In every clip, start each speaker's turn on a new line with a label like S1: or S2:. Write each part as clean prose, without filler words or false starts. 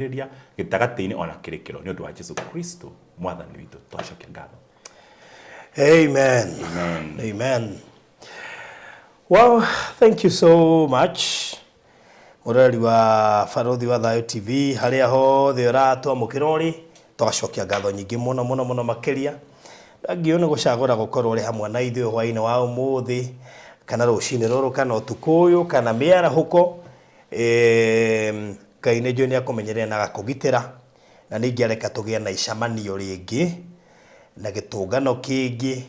S1: Rĩrĩa gĩtagatĩ-inĩ ona kĩrĩkĩro nĩ ũndũ wa Jesu Kristo mwathani witũ twacokia ngatho.
S2: Amen.
S1: Amen.
S2: Amen. Well, thank you so much. Mũroreri wa Barũthi wa Thayũ TV harĩa hothe ũratwamũkĩra ũrĩ, tũgacokia ngatho nyingĩ mũno mũno mũno makĩria. Thank you nĩ gũcagũra gũkorwo ũrĩ hamwe na ithuĩ hwaĩ-inĩ wa ũmũthĩ, kana rũcinĩ rũrũ, kana ũtukũ ũyũ, kana mĩarahũko. Ngai nĩ njũĩ nĩ akũmenyerera na agakũgitĩra, na ningĩ areka tũgĩe na icamanio rĩngĩ na gĩtũngano kĩngĩ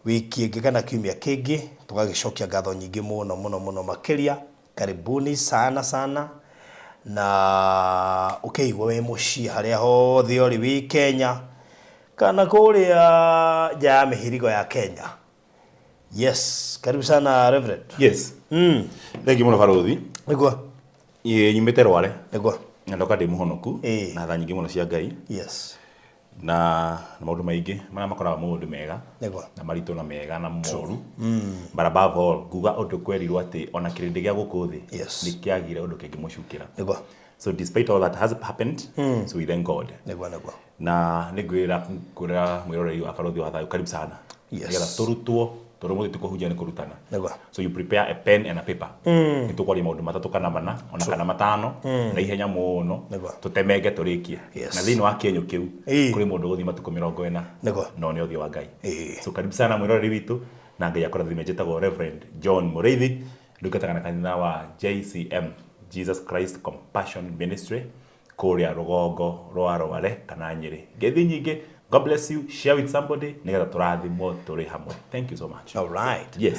S2: wiki ĩngĩ kana kiumia kĩngĩ, tũgagĩcokia ngatho nyingĩ mũno mũno mũno makĩria. Karibuni sana sana, na ũkĩigua wĩ mũciĩ harĩa hothe ũrĩ, wĩ Kenya kana kũrĩa nja ya mĩhirigo ya Kenya. Yes, karibu sana Reverend.
S1: Yes. Thank you mũno barũthi.
S2: Nĩguo.
S1: Ĩĩ, nyumĩte Rware.
S2: Nĩguo.
S1: Na ndoka ndĩ mũhonoku na tha nyingĩ mũno cia Ngai.
S2: Yes.
S1: Na maũndũ maingĩ marĩa makoraga maũndũ mega.
S2: Nĩguo.
S1: Na maritũ na mega na moru. But above all, nguga ũndũ kwerirwo atĩ ona kĩrĩndĩ gĩa gũkũ thĩ nĩ kĩagire ũndũ kĩngĩmũcukĩra.
S2: Nĩguo.
S1: So despite all that has happened, so we thank God.
S2: Nĩguo, nĩguo.
S1: Na nĩ ngwĩra mwĩroreri wa Barũthi wa Thayũ, karibu sana.
S2: Yes.
S1: Nĩgetha tũrutwo, tondũ mũthĩ ti kũhunjia nĩ kũrutana.
S2: Nĩguo.
S1: So you prepare a pen and a paper. Nĩ tũkwaria maũndũ matatũ kana mana, ona kana matano, na ihenya mũno,
S2: Nĩguo.
S1: tũtemenge tũrĩkie.
S2: Yes.
S1: Na thĩinĩ wa kĩenyũ kĩu,
S2: Ĩĩ.
S1: kũrĩ mũndũ ũgũthiĩ matukũ 40.
S2: Nĩguo.
S1: No nĩ ũthiũ wa Ngai.
S2: Ĩĩ.
S1: So karibu sana mwĩroreri witũ, na Ngai akũrathime. Njĩtagwo Reverend John Mũrĩithi, ndungataga na kanitha wa JCM, Jesus Christ Compassion Ministry, kũrĩa rũgongo rwa Rware kana Nyĩrĩ. Ngeithi nyingĩ. God bless you. Share with somebody. Nĩgetha tũrathimwo tũrĩ hamwe. Thank you so much.
S2: All right.
S1: Yes.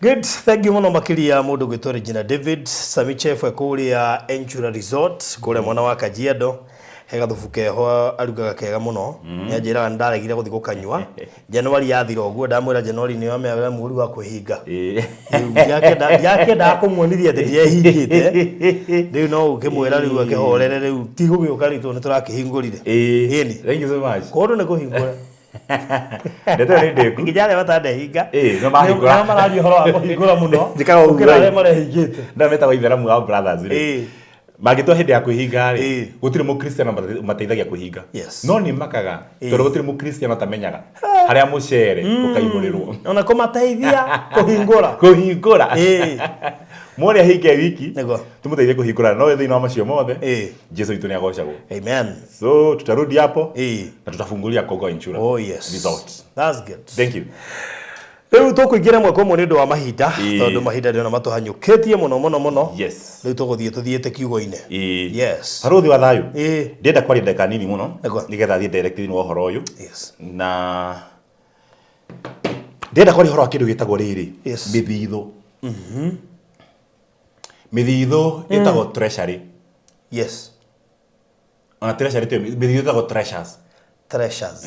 S2: Good. Thank you mũno makĩria mũndũ gwĩtwo Regina David Sami Chef kũrĩa Enchura Resort kũrĩa mwena wa Kajiado. He gathubu keho arugaga kega mũno. Nĩanjĩraga nĩndaregire gũthiĩ gũkanyua. Januari yathira ũguo ndamwĩra Januari nĩyo amĩaga mweri wa kwĩhinga. Rĩu ndiakĩendaga kũmuonithia atĩ ndiehingĩte. Rĩu no ũkĩmwĩra rĩu akĩhorere rĩu ti gũgĩũka rĩu tondũ nĩtũrakĩhingũrire. Ĩni.
S1: Thank you so much.
S2: Kũndũ nĩ kũhingũra.
S1: Ndeto nĩ ndĩku.
S2: Nginya arĩa matandehinga.
S1: Ĩĩ, no mahingũra.
S2: Nĩo mararia ũhoro wa kũhingũra mũno.
S1: Njĩkaga ũguo
S2: Gũkĩra arĩa
S1: rĩ.
S2: marehingĩte.
S1: Ndĩa metagwo Itheramu wa Brothers rĩ.
S2: Ĩĩ.
S1: Mangĩtua hĩndĩ ya kwĩhinga rĩ,
S2: Ĩĩ.
S1: gũtirĩ mũkristiano mateithagia kwĩhinga.
S2: Yes.
S1: No nĩ makaga,
S2: Ĩĩ.
S1: tondũ gũtirĩ mũkristiano atamenyaga harĩa mũcere ũkaihũrĩrwo.
S2: Ona kũmateithia kũhingũra.
S1: Kũhingũra.
S2: Ĩĩ.
S1: Mwone ahinge wiki,
S2: Nĩguo.
S1: tũmũteithie kũhingũra. No thĩinĩ wa macio mothe,
S2: Ĩĩ.
S1: Jesu witũ nĩagocagwo.
S2: Amen.
S1: So tutarudi hapo
S2: Ĩĩ.
S1: na tutafungulia Kongo Insurance
S2: Oh yes.
S1: Resort.
S2: That's good.
S1: Thank you.
S2: Rĩu tũkũingĩra mwaka ũmwe nĩ ũndũ wa mahinda,
S1: Ĩĩ.
S2: tondũ mahinda ndĩrona matũhanyũkĩtie mũno mũno mũno.
S1: Yes.
S2: Rĩu tũgũthiĩ tũthiĩte kiugo-inĩ.
S1: Ĩĩ.
S2: Yes.
S1: Barũthi wa Thayũ.
S2: Ĩĩ.
S1: Ndĩrenda kwaria ndagĩka nini mũno
S2: Nĩguo.
S1: nĩgetha thiĩ direct thĩinĩ wa ũhoro ũyũ.
S2: Yes.
S1: Na ndĩrenda kwaria ũhoro wa kĩndũ gĩtagwo rĩrĩ.
S2: Yes.
S1: Mĩthithũ. Mĩthithũ ĩtagwo treasury.
S2: Yes.
S1: Ona treasury tiyo, mĩthithũ ĩtagwo treasures.
S2: Treasures.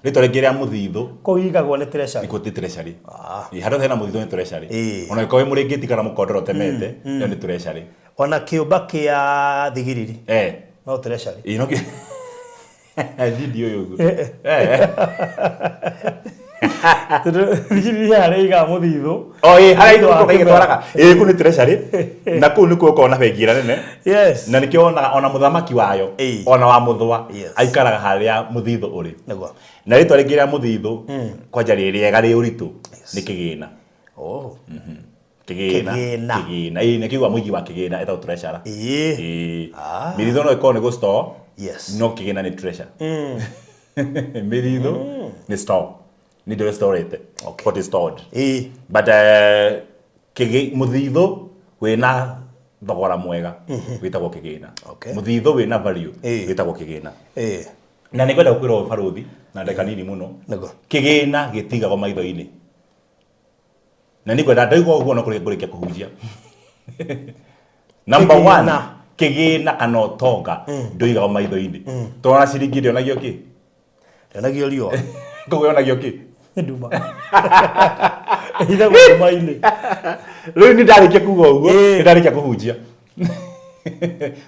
S1: Rĩtwa rĩngĩ rĩa mũthithũ
S2: Kũu igagwo nĩ treasury.
S1: nĩ kũ treasury.
S2: Ah.
S1: Ĩĩ, handũ hena mũthithũ nĩ treasury.
S2: Ĩĩ.
S1: Ona ĩkorwo wĩ mũrĩngĩti kana mũkondoro ũtemete, ĩyo nĩ treasury.
S2: Ona kĩũmba kĩa thigiriri. No treasury.
S1: Ĩĩ, no kĩ- Ndindi ũyũ ũguo.
S2: Tondũ thigiriri harĩa igaga mũthithũ.
S1: O, ĩĩ, harĩa
S2: Nĩ ũndũ wa
S1: itũraga
S2: kĩmera.
S1: ĩtwaraga. Ĩĩ, kũu nĩ treasury. Na kũu nĩkuo ũkoragwo na bengi ĩrĩa nene.
S2: Yes.
S1: Na nĩkĩo wonaga ona mũthamaki wayo,
S2: Ĩĩ.
S1: ona wa mũthũa,
S2: Yes.
S1: aikaraga harĩa mũthithũ ũrĩ.
S2: Nĩguo.
S1: Na rĩtwa rĩngĩ rĩa mũthithũ, kwanja rĩ rĩega rĩ ũritũ, nĩ kĩgĩna.
S2: Oh.
S1: Kĩgĩna.
S2: Kĩgĩna.
S1: Kĩgĩna. Ĩĩ, nĩkĩo ugaga mũigi wa kĩgĩna etagwo treasurer.
S2: Ĩĩ.
S1: Ĩĩ.
S2: Ah.
S1: Mĩthithũ no ĩkorwo nĩ gũ store,
S2: Yes.
S1: no kĩgĩna nĩ treasure. Mĩthithũ nĩ store. Nĩ indo ĩstorĩte.
S2: Okay.
S1: What is stored.
S2: Ĩĩ.
S1: But mũthithũ wĩna thogora mwega wĩtagwo kĩgĩna.
S2: Okay.
S1: Mũthithũ wĩna value
S2: Ĩĩ.
S1: wĩtagwo kĩgĩna.
S2: Ĩĩ.
S1: Na nĩngwenda gũkwĩra ũũ barũthi na ndagĩka nini mũno.
S2: Nĩguo.
S1: Kĩgĩna gĩtigagwo maitho-inĩ. Na nĩngwenda ndaigua ũguo no kũrĩkia kũhunjia. Number
S2: Kĩgĩna.
S1: 1, kĩgĩna kana ũtonga ndũigagwo maitho-inĩ. Tondũ ona ciringi ndĩonagio kĩ?
S2: Ndĩonagio riũa.
S1: Koguo yonagio kĩ?
S2: Nĩ nduma. Ĩhithagwo nduma-inĩ.
S1: Rĩu nĩ ndarĩkia kuga ũguo,
S2: Ĩĩ.
S1: nĩ ndarĩkia kũhunjia.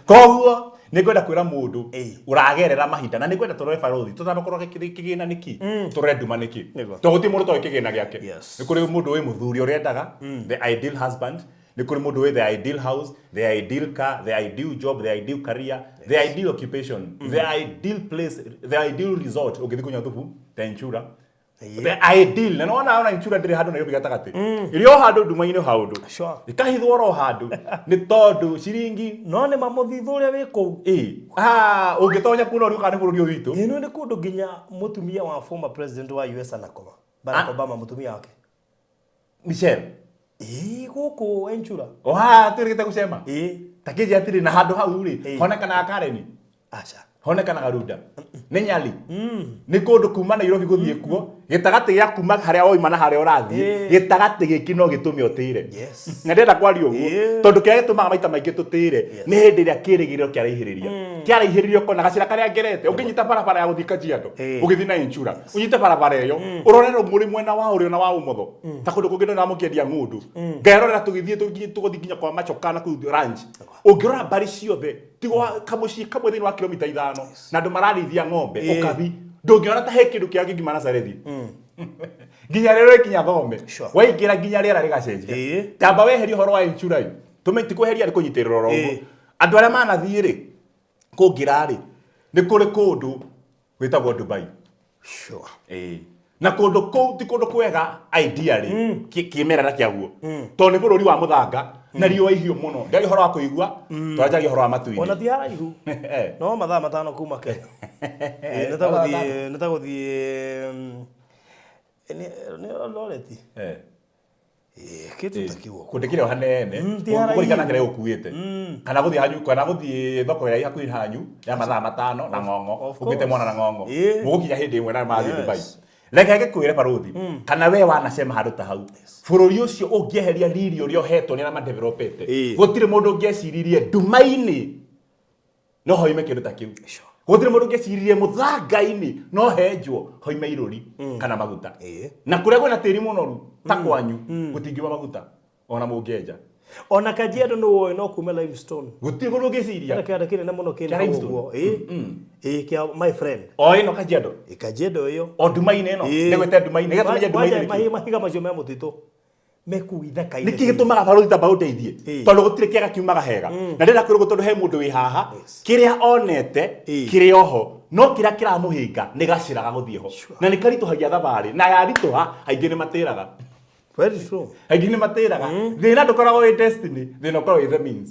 S1: Koguo nĩ ngwenda kwĩra mũndũ
S2: Ĩĩ.
S1: ũragerera mahinda, na nĩ ngwenda tũrore barũthi, tũtamba kũrora kĩgĩna nĩkĩ, tũrore nduma nĩkĩ.
S2: Nĩguo.
S1: Tondũ gũtirĩ mũndũ ũtoĩ kĩgĩna gĩake.
S2: Yes.
S1: Nĩ kũrĩ mũndũ wĩ mũthuri ũrendaga, the ideal husband, Nĩ kũrĩ mũndũ wĩ the ideal house, the ideal car, the ideal job, the ideal career, the ideal occupation, the ideal place, the ideal resort. Ũngĩthiĩ kũnyua thubu ta Inchura. The ideal na nona ona Inchura ndĩrĩ handũ Nairobi gatagatĩ, ĩrĩ o handũ nduma-inĩ handũ. Ĩkahithwo oro handũ nĩ tondũ ciringi.
S2: No nĩ mamũthithũ ũrĩa wĩ kũu.
S1: Ĩ ah ũngĩtonya kuo no ũriũka nĩ bũrũri ũyũ witũ.
S2: Ĩno nĩ kũndũ nginya mũtumia wa former president wa US anakoma, Barack Obama, mũtumia wake.
S1: Michelle.
S2: Ĩ, gũkũ Enchura.
S1: Oha twĩrĩgĩte gũcema.
S2: Ĩ.
S1: Ta kĩnjĩ atĩrĩ na handũ hau rĩ, honekanaga Kareni,
S2: Aca.
S1: Honekanaga Runda, nĩ Nyali, nĩ kũndũ kuma Nairobi gũthiĩ kuo gĩtagatĩ gĩa kuma harĩa woima na harĩa ũrathiĩ, gĩtagatĩ gĩkĩ no gĩtũme ũtĩre. Na ndĩrenda kwaria ũguo tondũ kĩrĩa gĩtũmaga maita maingĩ tũtĩre nĩ hĩndĩ ĩrĩa kĩrĩgĩrĩro kĩaraihĩrĩria, kĩaraihĩrĩria ũkona gacĩra karĩa ngerete. Ũngĩnyita barabara ya gũthiĩ Kajiado, ũgĩthiĩ na Inchura, ũnyite barabara ĩyo ũrore rũmũrĩ mwena wa ũrĩo na wa ũmotho, ta kũndũ kũngĩ ndona mũkĩendia ng'ũndũ ngerorera tũgĩthiĩ tũgũthiĩ nginya kwa Machoka na kũu ranch, ũngĩrora mbarĩ ciothe tigo kamũciĩ kamwe thĩinĩ wa kilomita 5 na andũ mararĩithia ng'ombe. Ũkathi ndũngĩona ta he kĩndũ kĩangĩ nginya Nazarethi nginya rĩrĩa rĩkinya thome. Waingĩra nginya rĩera rĩgacenjia. Tamba weherie ũhoro wa insurance, tũme ti kweheria, nĩ kũnyitĩrĩra oro ũguo. Andũ arĩa manathiĩ rĩ kũngĩra rĩ, nĩ kũrĩ kũndũ gwĩtagwo Dubai. Ĩĩ. Na kũndũ kũu ti kũndũ kwega ideally kĩmerera kĩaguo, tondũ nĩ bũrũri wa mũthanga na riũa ihiũ mũno. Ndiaria ũhoro wa kũigua, tũranjaria ũhoro wa matu-inĩ.
S2: Ona ti haraihu. No mathaa 5 kuma Kenya. Ĩ, nĩ ta gũthiĩ nĩ Eldoret. Ĩ, kĩndũ ta kĩu ũguo.
S1: Kũndũ kĩrĩa hanene
S2: Ti haraihu.
S1: kũringana kĩrĩa gũkuĩte, kana gũthiĩ hanyu, kana gũthiĩ thoko ĩrĩa ĩ hakuhĩ hanyu ya mathaa 5 na ng'ong'o.
S2: Of
S1: ũkuĩte
S2: course.
S1: mwana na ng'ong'o, mũgũkinya hĩndĩ ĩmwe na mathiĩ Dubai. Reke ngĩkwĩre barũthi, kana we wanacema handũ ta hau, bũrũri ũcio ũngĩeheria riri ũrĩa ũhetwo nĩ arĩa madevelopete, gũtirĩ mũndũ ũngĩeciririe nduma-inĩ no hoime kĩndũ ta kĩu. Gũtirĩ mũndũ ũngĩeciririe mũthanga-inĩ no henjwo hoime irũri kana maguta. Na kũrĩa kwĩna tĩri mũnoru ta kwanyu gũtingiuma maguta ona mũngĩenja.
S2: Ona Kajiado nĩ woĩ no kume limestone.
S1: Gũtirĩ mũndũ ũngĩciria.
S2: Kĩrĩa kĩanda kĩnene mũno kĩna
S1: Kĩa
S2: hau
S1: limestone?
S2: ũguo. Ĩ. Ĩ, kĩa my friend.
S1: O ĩno Kajiado?
S2: Ĩ, Kajiado ĩyo.
S1: O nduma-inĩ ĩno? Ndĩgwĩte nduma-inĩ nĩgetha tũmenye
S2: Kwanja
S1: nduma-inĩ nĩkĩ.
S2: Mahiga macio me mũtitũ me kũu ithaka-inĩ.
S1: Nĩkĩ gĩtũmaga barũthi ta baũndeithie? Tondũ gũtirĩ kĩega kiumaga hega. Na ndĩrenda kwĩrwo tondũ he mũndũ wĩ haha, kĩrĩa onete kĩrĩ oho, no kĩrĩa kĩramũhĩnga nĩ gacĩra ga gũthiĩ ho, na nĩ karitũhagia thabarĩ, na yaritũha aingĩ nĩ matĩraga.
S2: Very true.
S1: Aingĩ nĩ matĩraga. Thĩna ndũkoragwo wĩ destiny, thĩna ũkoragwo wĩ the means.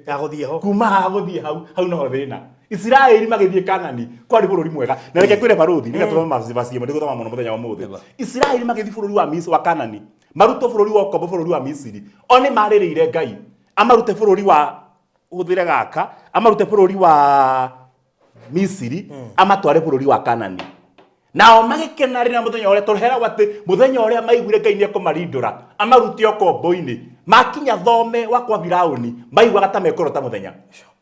S2: Ya gũthiĩ ho.
S1: Kuma haha gũthiĩ hau, hau noho thĩna. Isiraeli magĩthiĩ Kanani kwarĩ bũrũri mwega, na reke kwĩre barũthi nĩgetha tũthome mavaci ĩmwe, ndigũthoma mũno mũthenya wa ũmũthĩ. Isiraeli magĩthiĩ bũrũri wa Misiri, wa Kanani, marutwo bũrũri wa ũkombo bũrũri wa Misiri, o nĩ marĩrĩire Ngai amarute bũrũri wa hũthĩre gaka, amarute bũrũri wa Misiri, amatware bũrũri wa Kanani. Nao magĩkena rĩrĩa mũthenya ũrĩa tũheragwo atĩ mũthenya ũrĩa maiguire Ngai nĩekũmarindũra amarute ũkombo-inĩ, makinya thome wa kwa Firaũni maiguaga ta mekũrota mũthenya.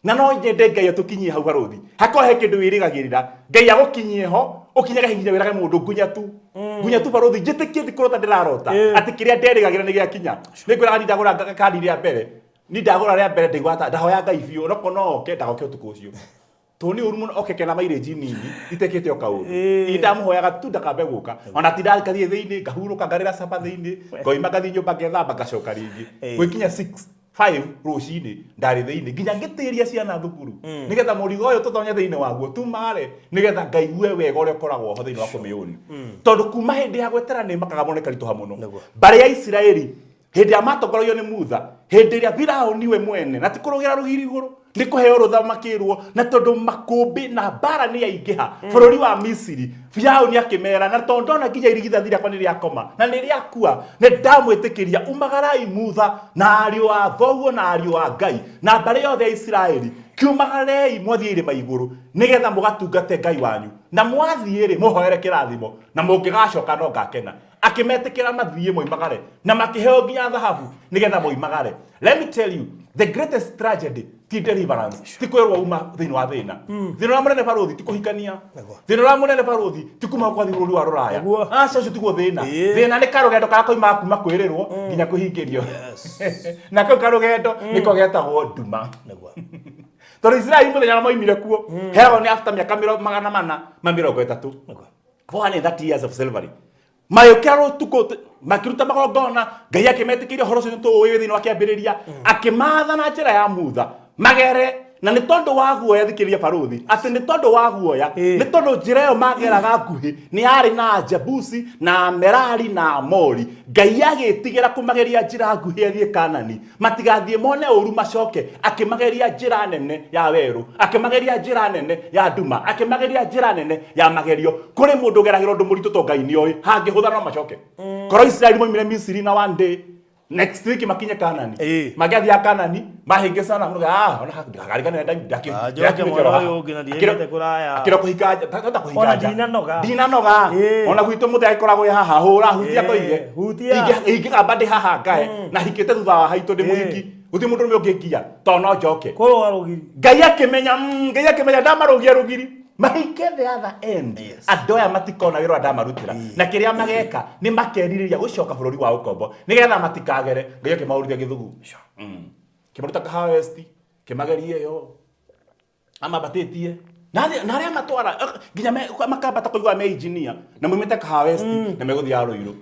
S1: Na no nyende Ngai atũkinyie hau barũthi, hakorwo he kĩndũ wĩrĩgagĩrĩra Ngai agũkinyie ho, ũkinyaga hinya wĩrage mũndũ ngunya tu, ngunya tu barũthi, njĩtĩkie ndikũrota ndĩrarota atĩ kĩrĩa nderĩgagĩra nĩ gĩakinya. Nĩ ngwĩraga ni ndagũra kandi rĩa mbere, ni ndagũra rĩa mbere ndaigua ta ndahoya Ngai biũ onokorwo no oke ndagoke ũtukũ ũcio, tondũ nĩ ũru mũno oke kena mileage nini itekĩte o kaũndũ. Ĩ, ndamũhoyaga tu ndakambe gũka, ona ti ndathiĩ thĩinĩ ngahurũka ngarĩra capa thĩinĩ, ngoima ngathiĩ nyũmba ngethamba ngacoka rĩngĩ. Gwĩkinya 6 5 rũcinĩ ndarĩ thĩinĩ nginya ngĩtĩria ciana thukuru nĩgetha mũrigo ũyũ tũtonye thĩinĩ waguo tumare, nĩgetha ngaigue wega ũrĩa ũkoragwo ho thĩinĩ wa kũmĩũni, tondũ kuma hĩndĩ ya gwetera nĩ makaga mũno, ĩkaritũha mũno. Mbarĩ ya Isiraeli hĩndĩ ĩrĩa matongoragio nĩ Mutha, hĩndĩ ĩrĩa Firaũni we mwene na ti kũrũgĩra rũgiri igũrũ, nĩ kũheo rũtha makĩrwo, na tondũ makũmbĩ na mbara nĩ yaingĩha bũrũri wa Misiri, Firaũni akĩmera, na tondũ ndona nginya irigithathi rĩakwa nĩ rĩakoma na nĩ rĩakua, nĩ ndamwĩtĩkĩria umagarai Mutha na ariũ a thoguo na ariũ a Ngai na mbarĩ yothe ya Isiraeli, kiumagarei mwathiĩ irĩma igũrũ nĩgetha mũgatungate Ngai wanyu, na mwathiĩ rĩ mũhoere kĩrathimo, na mũngĩgacoka no ngakena. Akĩmetĩkĩra mathiĩ moimagare, na makĩheo nginya thahabu nĩgetha moimagare. Let me tell you, the greatest tragedy ti deliverance, ti kwĩrwo uma thĩinĩ wa thĩna. Thĩna ũrĩa mũnene barũthi ti kũhikania. Thĩna ũrĩa mũnene barũthi ti kuma kwathiĩ bũrũri wa rũraya. Aca, ũcio tiguo thĩna. Thĩna nĩ karũgendo karĩa koimaga kuma kwĩrĩrwo nginya kũhingĩrio, na kau karũgendo nĩko getagwo nduma. Tondũ Isiraeli mũthenya ũrĩa moimire kuo heragwo nĩ after mĩaka 430, 430 years of slavery. Magĩũkĩra ũtukũ makĩruta magongona, Ngai akĩmetĩkĩria ũhoro ũcio nĩtũũĩ thĩinĩ wa kĩambĩrĩria, akĩmaatha na njĩra ya Mutha magere, na nĩ tondũ wa guoya, thikĩrĩria barũthi, atĩ nĩ tondũ wa guoya, nĩ tondũ njĩra ĩyo mageraga nguhĩ nĩ yarĩ na Jebusi na Merari na Amori. Ngai agĩtigĩra kũmageria njĩra nguhĩ athiĩ Kanani, matigathiĩ mone ũru macoke, akĩmageria njĩra nene ya werũ, akĩmageria njĩra nene ya nduma, akĩmageria njĩra nene ya magerio. Kũrĩ mũndũ ũgeragĩra ũndũ mũritũ to Ngai nĩoĩ, hangĩhũtha no macoke. Korwo Isiraeli moimire Misiri na one day, next week makinye Kanani. Magĩathiĩ Kanani, mahĩngĩcana mũno, ona
S2: Njoke mwena ũyũ ũngĩ na ndiaimĩte kũraya.
S1: Akĩra kũhika nja, ta kũhika
S2: Ona
S1: nja.
S2: ndinanoga.
S1: Ndinanoga. Ona gwitũ mũthee agĩkoragwo ĩ haha, hũra, hutia koige.
S2: Hutia.
S1: Ingĩgamba ndĩ haha ngae, na hikĩte thutha wa haitũ ndĩ mũhiki. Gũtirĩ mũndũ ũrũme ũngĩnginya, tondũ no njoke.
S2: Kũrũa rũgiri.
S1: Ngai akĩmenya, Ngai akĩmenya ndamarũgia rũgiri. Mahike the other end. Andũ aya matikona wĩra ũrĩa ndamarutĩra. Na kĩrĩa mageka nĩ makerirĩria gũcoka bũrũri wa ũkombo nĩgetha matikagere. Ngai akĩmahũrithia gĩthugu. Kĩmaruta Kahawa West, kĩmagerie ĩyo, amambatĩtie. Na arĩa matwara nginya makambata kũigua me engineer na maumĩte Kahawa West na megũthiĩ Ruiru.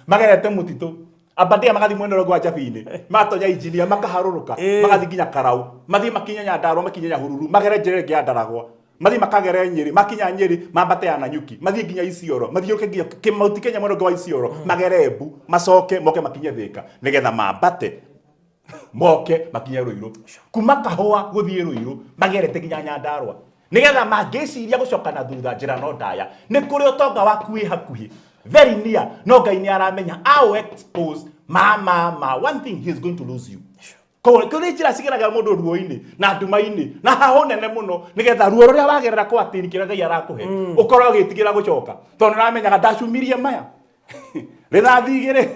S1: Magerete mũtitũ. Ambatia magathiĩ mwena ũrĩa wa Njabini, matonya engineer makaharũrũka, magathiĩ nginya Karau, mathiĩ makinye Nyandarua, makinye Nyahururu, magere njĩra ĩngĩ ya Ndaragwa, mathiĩ makagere Nyĩrĩ, makinya Nyĩrĩ mambate ya Nanyuki, mathiĩ nginya Isiolo, mathiũrũke nginya Kĩmauti Kenya mwena ũngĩ wa Isiolo, magere Embu, macoke moke makinye Thĩka, nĩgetha mambate moke makinye Ruiru. Kuma Kahũa gũthiĩ Ruiru magerete nginya Nyandarua, nĩgetha mangĩciria gũcoka na thutha njĩra no ndaya. Nĩ kũrĩ ũtonga waku wĩ hakuhĩ, very near, no Ngai nĩ aramenya au expose ma one thing, he is going to lose you. Koguo kũrĩ njĩra cigeraga mũndũ ruo-inĩ na nduma-inĩ na hahũ nene mũno, nĩgetha ruo rũrĩa wagerera kwa tĩri kĩrĩa Ngai arakũhe ũkorwo ũgĩtigĩra gũcoka, tondũ nĩũramenyaga ndacumirie maya rĩthathi igĩrĩ,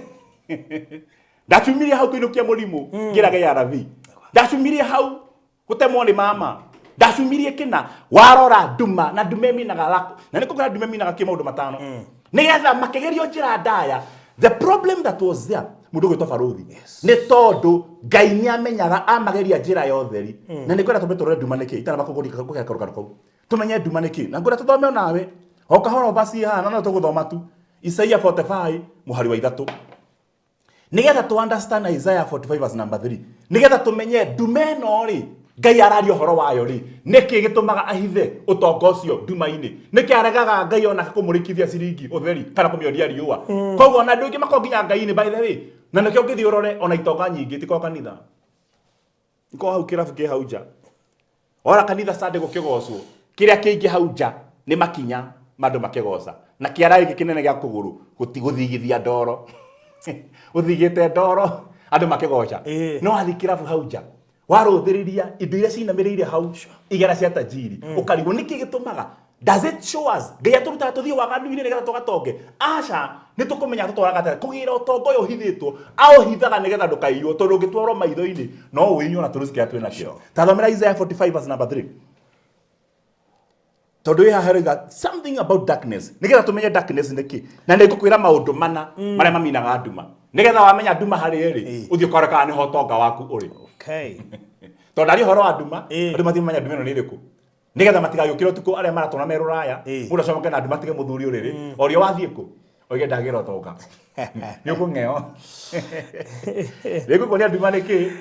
S1: ndacumirie hau kũinũkia mũrimũ ngĩraga ARV, ndacumirie hau gũtemwo nĩ mama, ndacumirie kĩna. Warora nduma, na nduma ĩminaga lako, na nĩ kũkora nduma ĩminaga kĩ maũndũ matano, nĩgetha makĩgerio njĩra ndaya. The problem that was there, mũndũ ũgwĩtwo barũthi, nĩ tondũ Ngai nĩ amenyaga amageria njĩra ya ũtheri. Na nĩ ngwenda tũmbe tũrore nduma nĩkĩ, itanamba kũgeka karũgano kau, tũmenye nduma nĩkĩ, na ngwenda tũthome onawe o kahora vaci haha, na no tũgũthoma tu Isaiah 45 mũhari wa 3, nĩgetha tũ understand Isaiah 45 verse number 3, nĩgetha tũmenye nduma ĩno rĩ Ngai araria ũhoro wayo rĩ, nĩkĩ gĩtũmaga ahithe ũtonga ũcio nduma-inĩ, nĩkĩ aregaga Ngai onake kũmũrĩkithia ciringi ũtheri kana kũmĩonia riũa. Koguo ona andũ aingĩ makorwo nginya Ngai-inĩ, by the way, na nĩkĩo ũngĩthiĩ ũrore ona itonga nyingĩ tikorwo kanitha, ikorwo hau kĩrabu kĩ hau nja, ora kanitha Sunday gũkĩgocwo, kĩrĩa kĩingĩ hau nja nĩ makinya ma andũ makĩgoca, na kĩara gĩkĩ kĩnene gĩa kũgũrũ gũtigũthigithia ndoro, ũthigĩte ndoro andũ makĩgoca. No athiĩ kĩrabu hau nja warũthĩrĩria indo iria cinamĩrĩire hau igera cia tajiri, ũkarigwo nĩkĩ gĩtũmaga. Does it show us Ngai atũrutaga tũthiĩ waganu-inĩ nĩgetha tũgatonge? Aca, nĩ tũkũmenya tũtwaraga atĩa kũgĩra ũtonga ũyũ ũhithĩtwo. Aũhithaga nĩgetha ndũkaiywo, tondũ ũngĩtwarwo maitho-inĩ no ũiywo na tũrũci kĩrĩa twĩ nakĩo. Tathomera Isaiah 45 verse number 3, tondũ ĩ haha ĩroiga something about darkness, nĩgetha tũmenye darkness nĩkĩ. Na nĩ ngũkwĩra maũndũ mana marĩa maminaga nduma, nĩgetha wamenya nduma harĩ ĩrĩ, ũthiĩ ũkarore kana nĩho ũtonga waku ũrĩ. Tondũ ndaria ũhoro wa nduma, andũ matimenya nduma ĩno nĩ ĩrĩkũ, nĩgetha matigagĩũkĩre ũtukũ arĩa maratũra me rũraya. Mũndũ acoke na nduma atige mũthuri ũrĩrĩ, orio wathiĩ kũ, oige ndagĩra ũtonga, nĩ ũkũng'eo. Rĩngũkuonia nduma nĩkĩ,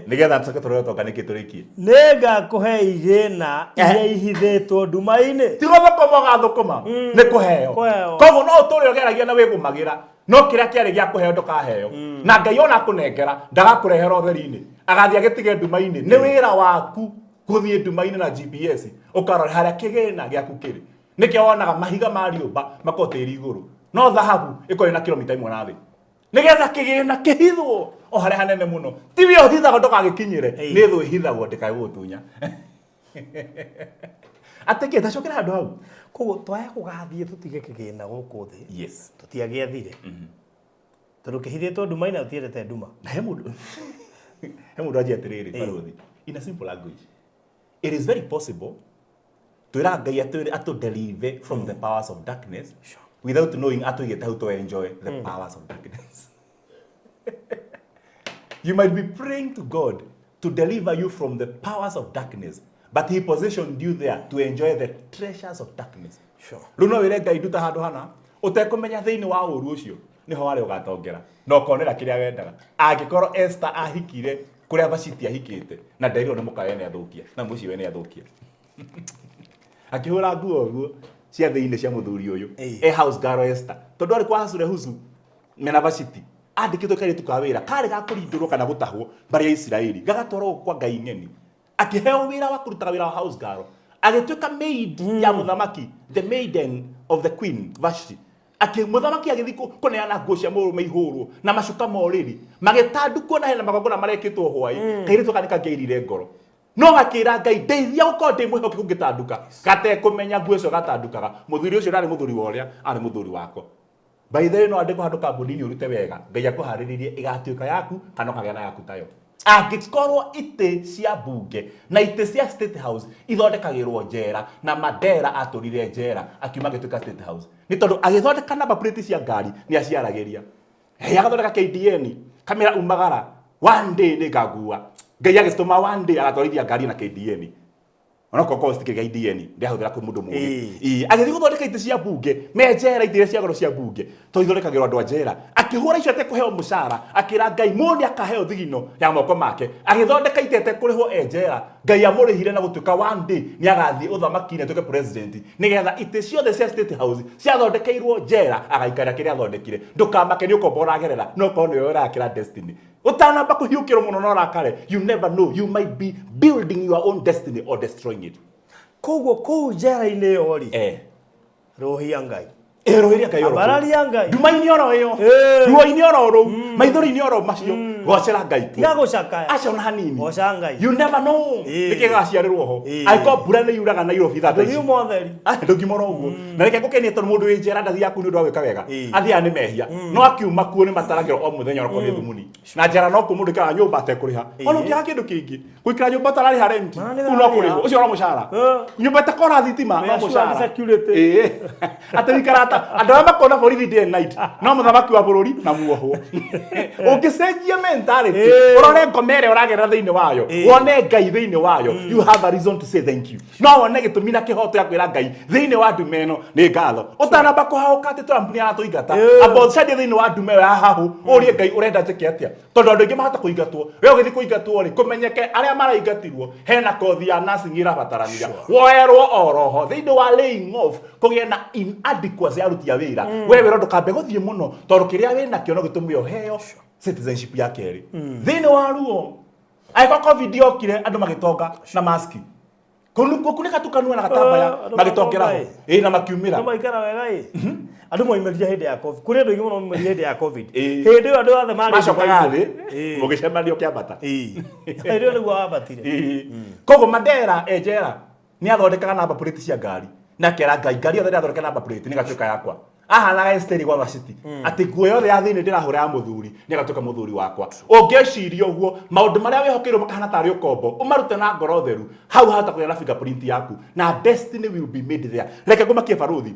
S1: nĩgetha tũcoke tũrore ũtonga nĩkĩ tũrĩkie.
S2: Nĩngakũhe igĩna iria ihithĩtwo nduma-inĩ.
S1: Ti gũthũkũma ũgathũkũma, nĩ kũheo.
S2: Kũheo.
S1: Koguo no ũtũre ũgeragia na wĩgũmagĩra, no kĩrĩa kĩarĩ gĩa kũheo ndũkaheo. Na Ngai ona akũnengera ndagakũrehera ũtheri-inĩ, agathiĩ agĩtige nduma-inĩ. Nĩ wĩra waku gũthiĩ nduma-inĩ na GPS ũkarora harĩa kĩgĩna gĩaku kĩrĩ. Nĩkĩo wonaga mahiga ma rĩũmba makoragwo tĩri igũrũ, no thahabu ĩkoragwo ĩna kilomita ĩmwe na thĩ, nĩgetha kĩgĩna kĩhithwo o harĩa hanene mũno. Ti we ũhithagwo ndũgagĩkinyĩre, nĩ thũ ĩhithagwo ndĩkae gũgũtunya. Atĩ kĩ tacokera handũ hau.
S2: Koguo twaya gũgathiĩ tũtige kĩgĩna gũkũ thĩ, tũtiagĩathire, tondũ kĩhithĩtwo nduma-inĩ na tũtiendete nduma.
S1: Na he mũndũ anjia atĩrĩrĩ, barũthi, in a simple language, it is very possible twĩra Ngai atũ deliver from the powers of darkness without knowing atũigĩte hau to enjoy the powers of darkness. You might be praying to God to deliver you from the powers of darkness, but he positioned you there to enjoy the treasures of darkness. Rĩu no wĩre Ngai nduta handũ hana, Ũtekũmenya thĩinĩ wa ũru ũcio nĩho warĩ ũgatongera na ũkonera kĩrĩa wendaga. Angĩkorwo Esther ahikire kũrĩa Vashti ahikĩte na nderirwo nĩ mũkawe nĩ athũkia na mũciĩ we nĩ athũkia. Akĩhũra nguo ũguo cia thĩinĩ cia mũthuri ũyũ e house girl Esther tondũ arĩ kwa Ahasuerusu mena Vashti andĩkĩtwo kairĩtu ka wĩra karĩ ga kũrindũrwo kana gũtahwo mbarĩ ya Isiraeli gagatwarwo kwa ngai ng'eni akĩheo wĩra wa kũrutaga wĩra wa house girl agĩtuĩka maid ya mũthamaki, the maiden of the queen Vashti. Mũthamaki agĩthiĩ kũneana nguo cia mũrũme ihũrwo na macuka morĩri magĩtandukwo na hena magongona marekĩtwo hwaĩ. Kairĩtu aka nĩ kangĩairire ngoro no gakĩra Ngai ndeithia gũkorwo ndĩ mwĩhokeku ngĩtanduka gatekũmenya nguo icio gatandukaga. Mũthuri ũcio ndarĩ mũthuri wa ũrĩa arĩ mũthuri wakwa. By the way, no andĩkwo handũ kambuni-inĩ ũrute wega Ngai akũharĩrĩrie ĩgatuĩka yaku kana ũkagĩa na yaku tayo. Angĩkorwo itĩ cia mbunge na itĩ cia State House ithondekagĩrwo njera na Mandela atũrire njera akiuma agĩtuĩka State House nĩ tondũ agĩthondeka number plate cia ngari nĩ aciaragĩria. Hey, agathondeka KDN kamera umagara one day nĩ ngangua. Ngai agĩtũma one day agatwarithia ngari na KDN onokorwo korwo citikĩrĩ KDN ndĩrahũthĩra kwĩ mũndũ mũũgĩ. Agĩthiĩ gũthondeka itĩ cia mbunge me njera, itĩ iria cia goro cia mbunge to ithondekagĩrwo andũ a njera. Akĩhũra icio atekũheo mũcara akĩra Ngai mũndũ nĩ akaheo thigino ya moko make. Agĩthondeka itĩ atekũrĩhwo e njera. Ngai amũrĩhire na gũtuĩka one day nĩ agathiĩ ũthamaki-inĩ atuĩke president nĩgetha itĩ ciothe cia State House ciathondekeirwo njera agaikara kĩrĩa athondekire. Ndũkamake nĩ ũkombo ũragerera no korwo nĩwe ũrakĩra destiny. Ũtanamba kũhiũkĩrwo mũno na ũrakare, you never know, you might be building your own destiny or destroying it.
S2: Koguo kũu njera-inĩ ĩyo rĩ, rũhia Ngai.
S1: Rũhĩria Ngai oro.
S2: Ambararia Ngai.
S1: Nduma-inĩ oro ĩyo. Ruo-inĩ oro rũu. Maithori-inĩ oro macio. Gocera Ngai kuo.
S2: Tiga gũcakaya.
S1: Aca ona hanini.
S2: Goca Ngai.
S1: You never know. Nĩkĩ gĩgaciarĩrwo ho. Angĩkorwo mbura nĩ yuraga Nairobi thaa ici.
S2: Ndũngiuma ũtheri.
S1: Ndũngiuma oro ũguo. Na reke ngũkenie tondũ mũndũ wĩ njera ndathiaga kũu nĩ ũndũ wa gwĩka wega. Athiaga nĩ mehia. No akiuma kuo nĩ mataragĩrwo o mũthenya onokorwo nĩ thumuni. Na njera no kuo mũndũ aikaraga nyũmba atekũrĩha. Ona ũngĩaga kĩndũ kĩngĩ. Gũikara nyũmba ũtararĩha rent. Kũu no kũrĩhwo. Ũcio no mũcara. Nyũmba ĩtakora thitima no mũcara. Atĩ wĩikaraga ta andũ arĩa makona borithi day and night no mũthamaki wa bũrũri na muohwo. Ũngĩcenjia mentality ũrore ngoma ĩrĩa ũragerera thĩinĩ wayo wone Ngai thĩinĩ wayo, you have a reason to say thank you. No wone gĩtũmi na kĩhoto gĩa kwĩra Ngai thĩinĩ wa ndume ĩno nĩ ngatho. Ũtanamba kũhahũka atĩ Trump nĩ aratũingata, amba ũcarie thĩinĩ wa ndume ĩyo ya hahũ ũrie Ngai ũrenda njĩke atĩa. Tondũ andũ aingĩ mahota kũingatwo. We ũgĩthiĩ kũingatwo rĩ, kũmenyeke arĩa maraingatirwo hena kothi ya nursing ĩrabatarania. Woerwo oroho thĩinĩ wa laying off kũgĩe na inadequacy ya aruti a wĩra. We wĩra ndũkambe gũthiĩ mũno tondũ kĩrĩa wĩnakĩo no gĩtũme ũheo citizenship ya kerĩ. Thĩinĩ wa ruo angĩkorwo COVID yokire andũ magĩtonga na maski gũkunĩka tu kanua na gatambaya magĩtongera ho na makiumĩra.
S2: Andũ maikara wega ĩ. Andũ moimĩrire hĩndĩ ya COVID. Kũrĩ andũ aingĩ mũno moimĩrire hĩndĩ ya COVID. Hĩndĩ ĩyo andũ othe marĩ
S1: macokaga thĩ mũgĩcemania ũkĩambata.
S2: Hĩndĩ ĩyo nĩguo wambatire.
S1: Koguo Mandela e njera nĩ athondekaga number plate cia ngari na akera Ngai ngari yothe ndĩrathondeka number plate nĩ gatuĩka yakwa. Ahanaga Esteri gwa Vashti atĩ nguo yothe ya thĩinĩ ndĩrahũra ya mũthuri nĩ agatuĩka mũthuri wakwa. Ũngĩciria ũguo maũndũ marĩa wĩhokeirwo makahana tarĩ ũkombo ũmarute na ngoro theru hau hahota kũgĩa na fingerprint yaku na destiny will be made there. Reke ngũmakie barũthi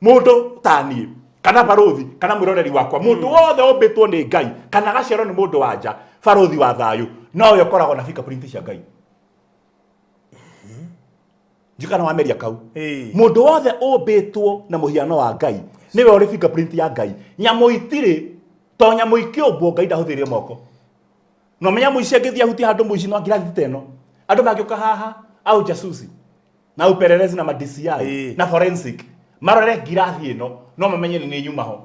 S1: mũndũ taniĩ kana barũthi kana mwĩroreri wakwa mũndũ wothe ũmbĩtwo nĩ Ngai kana gaciarwo nĩ mũndũ wa nja barũthi wa thayũ nowe ũkoragwo na fingerprint cia Ngai. Njikana wa meria kau mũndũ wothe ũmbĩtwo na mũhiano wa Ngai nĩwe ũrĩ fingerprint ya Ngai. Nyamũ itirĩ to nyamũ ikĩũmbwo Ngai ndahũthĩrire moko. No menya mũici angĩthiĩ ahutie handũ mũici no angĩrathiĩ ta ĩno. Andũ mangĩũka haha au jasusi na upelelezi na ma DCI na forensic marore ngirathi ĩno no mamenye nĩ nyuma ho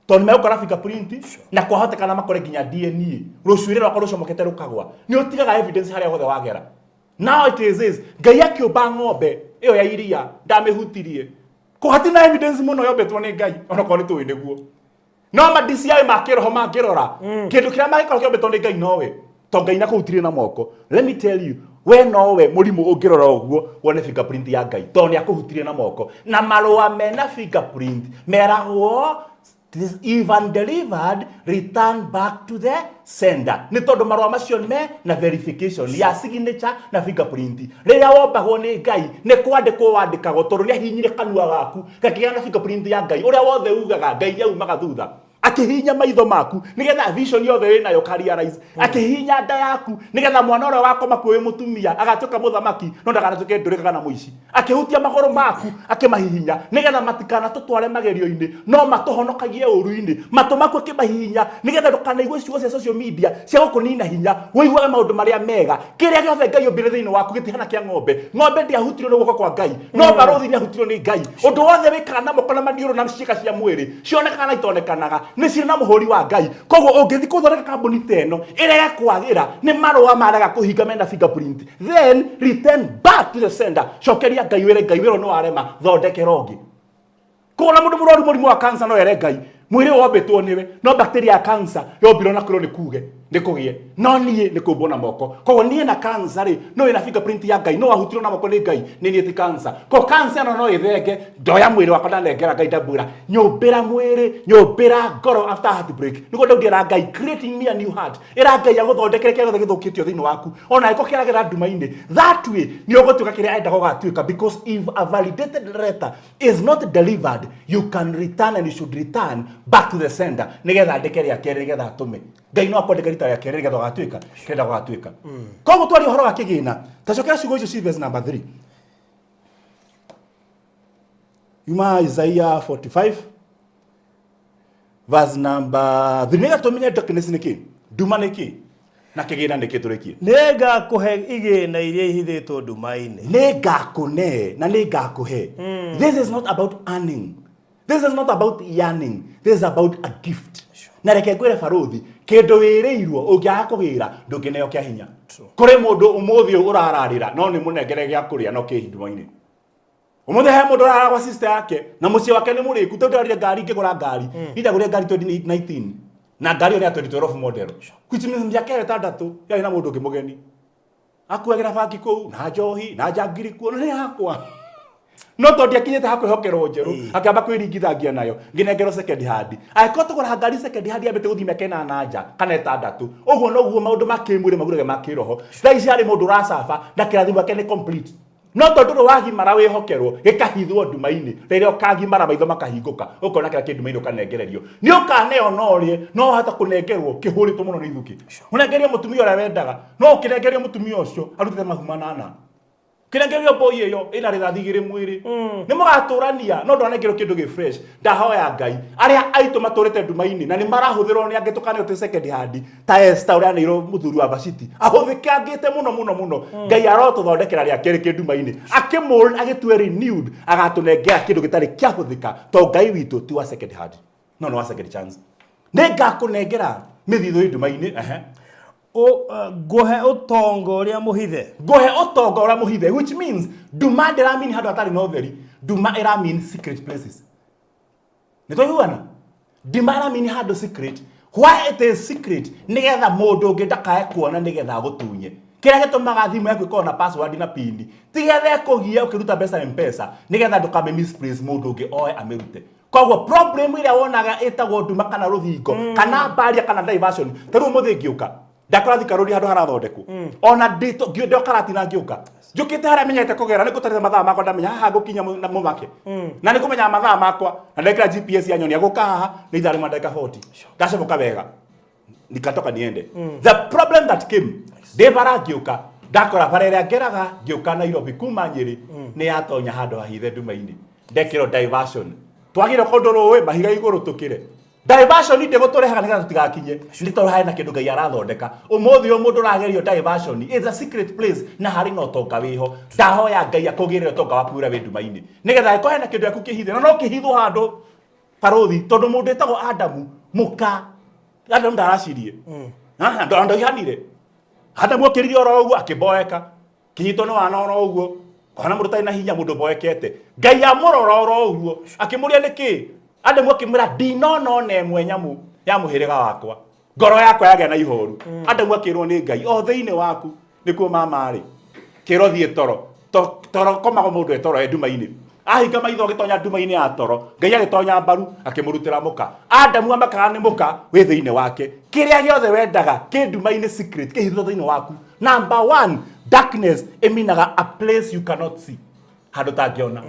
S1: tondũ megũkora fingerprint na kwahotekana makore nginya DNA rũcuĩrĩ rwakwa rũcomokete rũkagwa. Nĩ ũtigaga evidence harĩa hothe wagera. Now it is this Ngai akĩũmba ng'ombe ĩyo ya iria ndamĩhutirie ko hatina evidence mũno yombĩtwo nĩ Ngai onokorwo nĩ tũĩ nĩguo. No ma DCI makĩroho mangĩrora kĩndũ kĩrĩa mangĩkorwo kĩombĩtwo nĩ Ngai nowe to Ngai na kũhutirie na moko. Let me tell you, we nowe mũrimũ ũngĩrora ũguo wone fingerprint ya Ngai tondũ nĩ akũhutirie na moko. Na marũa mena fingerprint meragwo even delivered return back to the sender nĩ tondũ marũa macio me na verification ya signature na fingerprint. Rĩrĩa wombagwo nĩ Ngai nĩ kwandĩkwo wandĩkagwo tondũ nĩ ahihinyire kanua gaku gakĩgĩa na fingerprint ya Ngai. Ũrĩa wothe ugaga Ngai aumaga thutha. Akĩhihinya maitho maku nĩgetha vision yothe wĩnayo ka realize. Akĩhihinya nda yaku nĩgetha mwana ũrĩa wakoma kuo wĩ mũtumia agatuĩka mũthamaki, no ndaganatuĩke ndũrĩka kana mũici. Akĩhutia magũrũ maku akĩmahihinya nĩgetha matikanatũtware magerio-inĩ, no matũhonokagie ũru-inĩ. Matũ maku akĩmahihinya nĩgetha ndũkanaigue ciugo cia social media cia gũkũnina hinya, ũiguage maũndũ marĩa mega. Kĩrĩa gĩothe Ngai ombire thĩinĩ waku gĩtihana kĩa ng'ombe. Ng'ombe ndĩahutirio nĩ guoko kwa Ngai, no barũthi nĩahutirio nĩ Ngai. Ũndũ wothe wĩkaga na moko na maniũrũ na ciĩga cia mwĩrĩ cionekaga na itonekanaga nĩ cirĩ na mũhũri wa Ngai. Koguo ũngĩthiĩ gũthondeka kambuni ta ĩno ĩrege kwagĩra nĩ marũa marega kũhinga mena fingerprint, then return back to the sender. Cokeria Ngai wĩre Ngai wĩra nĩ warema, thondekera ũngĩ. Koguo na mũndũ mũrwaru mũrimũ wa cancer no ere Ngai mwĩrĩ wombĩtwo nĩwe, no bacteria ya cancer yombirwo na kwĩrwo nĩ kuge nĩ kũgĩe, no niĩ nĩ kũmbwo na moko. Koguo niĩ na cancer rĩ, no wĩna fingerprint ya Ngai, no wahutirwo na moko nĩ Ngai, nĩ niĩ ti cancer. Koguo cancer ĩno no ĩthenge, ndoya mwĩrĩ wakwa ndanengera Ngai, ndambwĩra nyũmbĩra mwĩrĩ, nyũmbĩra ngoro after heartbreak. Nĩguo Daudi era Ngai, creating me a new heart. Ĩra Ngai agũthondekere kĩrĩa gĩothe gĩthũkĩtio thĩinĩ waku, ona angĩkorwo kĩragera nduma-inĩ. That way nĩ ũgũtuĩka kĩrĩa endaga ũgatuĩka, because if a validated letter is not delivered, you can return and you should return back to the sender nĩgetha andĩke rĩa kerĩ, nĩgetha atũme. Ngai no akwandĩke rita rĩa kerĩ nĩgetha ũgatuĩka kĩrĩa ũgatuĩka. Koguo twaria ũhoro wa kĩgĩna, tacokera ciugo icio ci verse number 3 yuma Isaiah 45 verse number 3, nĩgetha tũmenye darkness nĩ kĩ, nduma nĩ kĩ, na kĩgĩna nĩ kĩ. Tũrĩkie.
S2: Nĩngakũhe igĩna iria ihithĩtwo nduma-inĩ.
S1: Nĩ ngakũne na nĩ ngakũhe. This is not about earning, this is not about yearning, this is about a gift. Na reke ngwĩre barũthi, kĩndũ wĩrĩirwo ũngĩaga kũgĩra ndũngĩneo kĩa hinya. Kũrĩ mũndũ ũmũthĩ ũyũ ũrararĩra no nĩ mũnengere gĩa kũrĩa no kĩ nduma-inĩ. Ũmũthĩ he mũndũ ũrarara gwa sister yake na mũciĩ wake nĩ mũrĩku, tondũ ndĩrarire ngari, ngĩgũra ngari ndagũrire ngari 2019 na ngari ĩyo nĩ ya 2012 model, which means mĩaka ĩyo 6 yarĩ na mũndũ ũngĩ mũgeni akuagĩra bangi kũu na njohi na njangiri kuo, na nĩ yakwa, no tondũ ndiakinyĩte ha kwĩhokerwo njerũ, akĩamba kwĩringithangia nayo, ngĩnengerwo second hand. Angĩkorwo tũgũraga ngari second hand yambĩte gũthiĩ mĩaka 8 nja kana 6, ũguo noguo maũndũ ma kĩmwĩrĩ maguraga ma kĩroho. Thaa ici harĩ mũndũ ũracaba na kĩrathimo gĩake nĩ complete, no tondũ ndũrĩ wagimara wĩhokerwo, gĩkahithwo nduma-inĩ. Rĩrĩa ũkagimara, maitho makahingũka, ũkona kĩrĩa kĩ nduma-inĩ, ũkanengererio. Nĩ ũkaneo no ũrĩe, no wahota kũnengerwo kĩhũrĩtwo mũno nĩ ithukĩ. Ũnengerio mũtumia ũrĩa wendaga, no ũkĩnengerio mũtumia ũcio arutĩte mahu 8. Kĩnengerio mboi ĩyo ĩna rĩthathi 2 mwĩrĩ, nĩ mũgatũrania, no ndwanengerwo kĩndũ gĩ fresh. Ndahoya Ngai arĩa aitũ matũrĩte nduma-inĩ na nĩ marahũthĩrwo nĩ angĩ, tũkaneo twĩ second hand ta Esther ũrĩa aneirwo mũthuri wa Vashti ahũthĩkangĩte mũno mũno mũno. Ngai arotũthondekera rĩa kerĩ kĩ nduma-inĩ, akĩmold, agĩtue renewed, agatũnengera kĩndũ gĩtarĩ kĩahũthĩka, to Ngai witũ ti wa second hand, no nĩ wa second chance. Nĩ ngakũnengera mĩthithũ ĩ nduma-inĩ, ehe.
S2: Ngũhe ũtonga ũrĩa mũhithe.
S1: Ngũhe ũtonga ũrĩa mũhithe, which means nduma ndĩramini handũ hatarĩ na ũtheri. Nduma ĩramean secret places. Nĩ twaiguana? Nduma ĩramini handũ secret. Why it is secret? Nĩgetha mũndũ ũngĩ ndakae kuona, nĩgetha agũtunye. Kĩrĩa gĩtũmaga thimũ yaku ĩkorwo na password na pin tigetha ĩkũgie ũkĩruta mbeca M-Pesa, nĩgetha ndũkame misplace, mũndũ ũngĩ oe amĩrute. Koguo problem ĩrĩa wonaga ĩtagwo nduma kana rũthingo kana barrier kana diversion, ta rĩu ũmũthĩ ngĩũka ndakora Thika Road handũ harathondekwo, ona ndĩ Karatina ngĩũka njũkĩte harĩa menyete kũgera nĩ ngũtarĩte mathaa makwa, ndamenya haha ngũkinya na mũmake na nĩ kũmenya mathaa makwa, na ndekĩra GPS ya nyonia gũka haha nĩ ithaa rĩmwe ndagĩka 40, ndacomoka wega nikatoka niende. The problem that came, ndĩ bara ngĩũka ndakora bara ĩrĩa ngeraga ngĩũka Nairobi kuma Nyĩrĩ nĩ yatonya handũ hahithe nduma-inĩ, ndekĩrwo diversion, twagĩrwo kũndũ rũĩ mahiga igũrũ tũkĩre. Diversion ndĩgũtũrehaga nĩgetha tũtigakinye, nĩ tondũ harĩ na kĩndũ Ngai arathondeka. Ũmũthĩ ũyũ mũndũ ũragerio diversion is a secret place na harĩ na ũtonga wĩho. Ndahoya Ngai akũgĩrĩre ũtonga waku ũrĩa wĩ nduma-inĩ, nĩgetha angĩkorwo hena kĩndũ gĩaku kĩhithe, na no kĩhithwo handũ barũthi, tondũ mũndũ ĩtagwo Adamu, mũka Adamu ndaracirie ndoihanire. Adamu okĩrire oro ũguo akĩboeka, kĩnyitwo nĩ wana oro ũguo, kũhana mũndũ ũtarĩ na hinya, mũndũ ũboekete. Ngai amũrora oro ũguo akĩmũria nĩkĩ. Adamu akĩmwĩra, ndinona ona ĩmwe nyamũ ya mũhĩrĩga wakwa, ngoro yakwa yagĩa na ihoru. Adamu akĩrwo nĩ Ngai, o thĩinĩ waku nĩkuo mama rĩ kĩrwo thiĩ toro. Toro komagwo mũndũ e toro e nduma-inĩ, ahinga maitho agĩtonya nduma-inĩ ya toro, Ngai agĩtonya mbaru akĩmũrutĩra mũka. Adamu amakaga nĩ mũka wĩ thĩinĩ wake. Kĩrĩa gĩothe wendaga kĩ nduma-inĩ, secret, kĩhithwo thĩinĩ waku. Number one, darkness ĩminaga a place you cannot see, handũ tangĩona.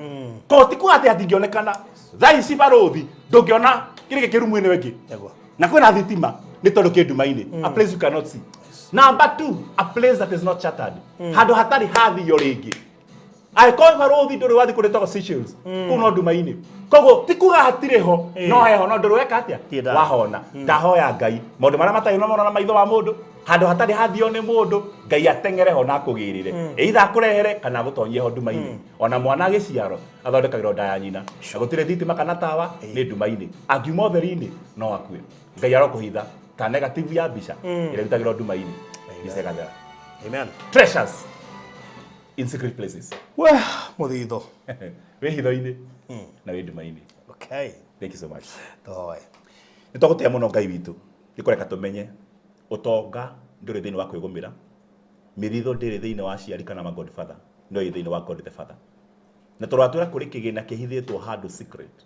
S1: Ko ti kuga atĩ hatingĩonekana. Thaa ici barũthi ndũngĩona Kĩrĩ gĩkĩ rumu ĩno ĩngĩ.
S2: Nĩguo.
S1: Na kwĩna thitima nĩ tondũ kĩ nduma-inĩ. A place you cannot see. Number two, a place that is not chartered. Handũ hatarĩ hathio rĩngĩ. Angĩkorwo barũthi ndũrĩ wathiĩ kũrĩa ĩtagwo Seychelles, kũu no nduma-inĩ. Koguo ti kuga hatirĩ ho, no heho no ndũrĩ weka atĩa?
S2: Ndirĩ ndahona.
S1: Wahona. Ndahoya Ngai maũndũ marĩa matarĩ na na maitho ma mũndũ, handũ hatarĩ hathio nĩ mũndũ, Ngai ateng'ere ho na akũgĩrĩre. Either akũrehere kana agũtonyie ho nduma-inĩ. Ona mwana agĩciarwo athondekagĩrwo nda ya nyina. Na gũtirĩ thitima kana tawa, nĩ nduma-inĩ. Angiuma ũtheri-inĩ no akue. Ngai arokũhitha ta negative ya mbica ĩrĩa ĩrutagĩrwo nduma-inĩ. Mbica ĩgathera.
S2: Amen.
S1: Treasures in secret places.
S2: We mũthitho.
S1: Wĩ hitho-inĩ na wĩ nduma-inĩ.
S2: Okay.
S1: Thank you so much.
S2: Tũhoe.
S1: Nĩ twagũtĩa mũno Ngai witũ nĩ kũreka tũmenye ũtonga ndũrĩ thĩinĩ wa kwĩgũmĩra, mĩthitho ndĩrĩ thĩinĩ wa aciari kana ma godfather, no ĩ thĩinĩ wa God the Father. Na tũratwĩra kũrĩ kĩgĩna kĩhithĩtwo handũ secret,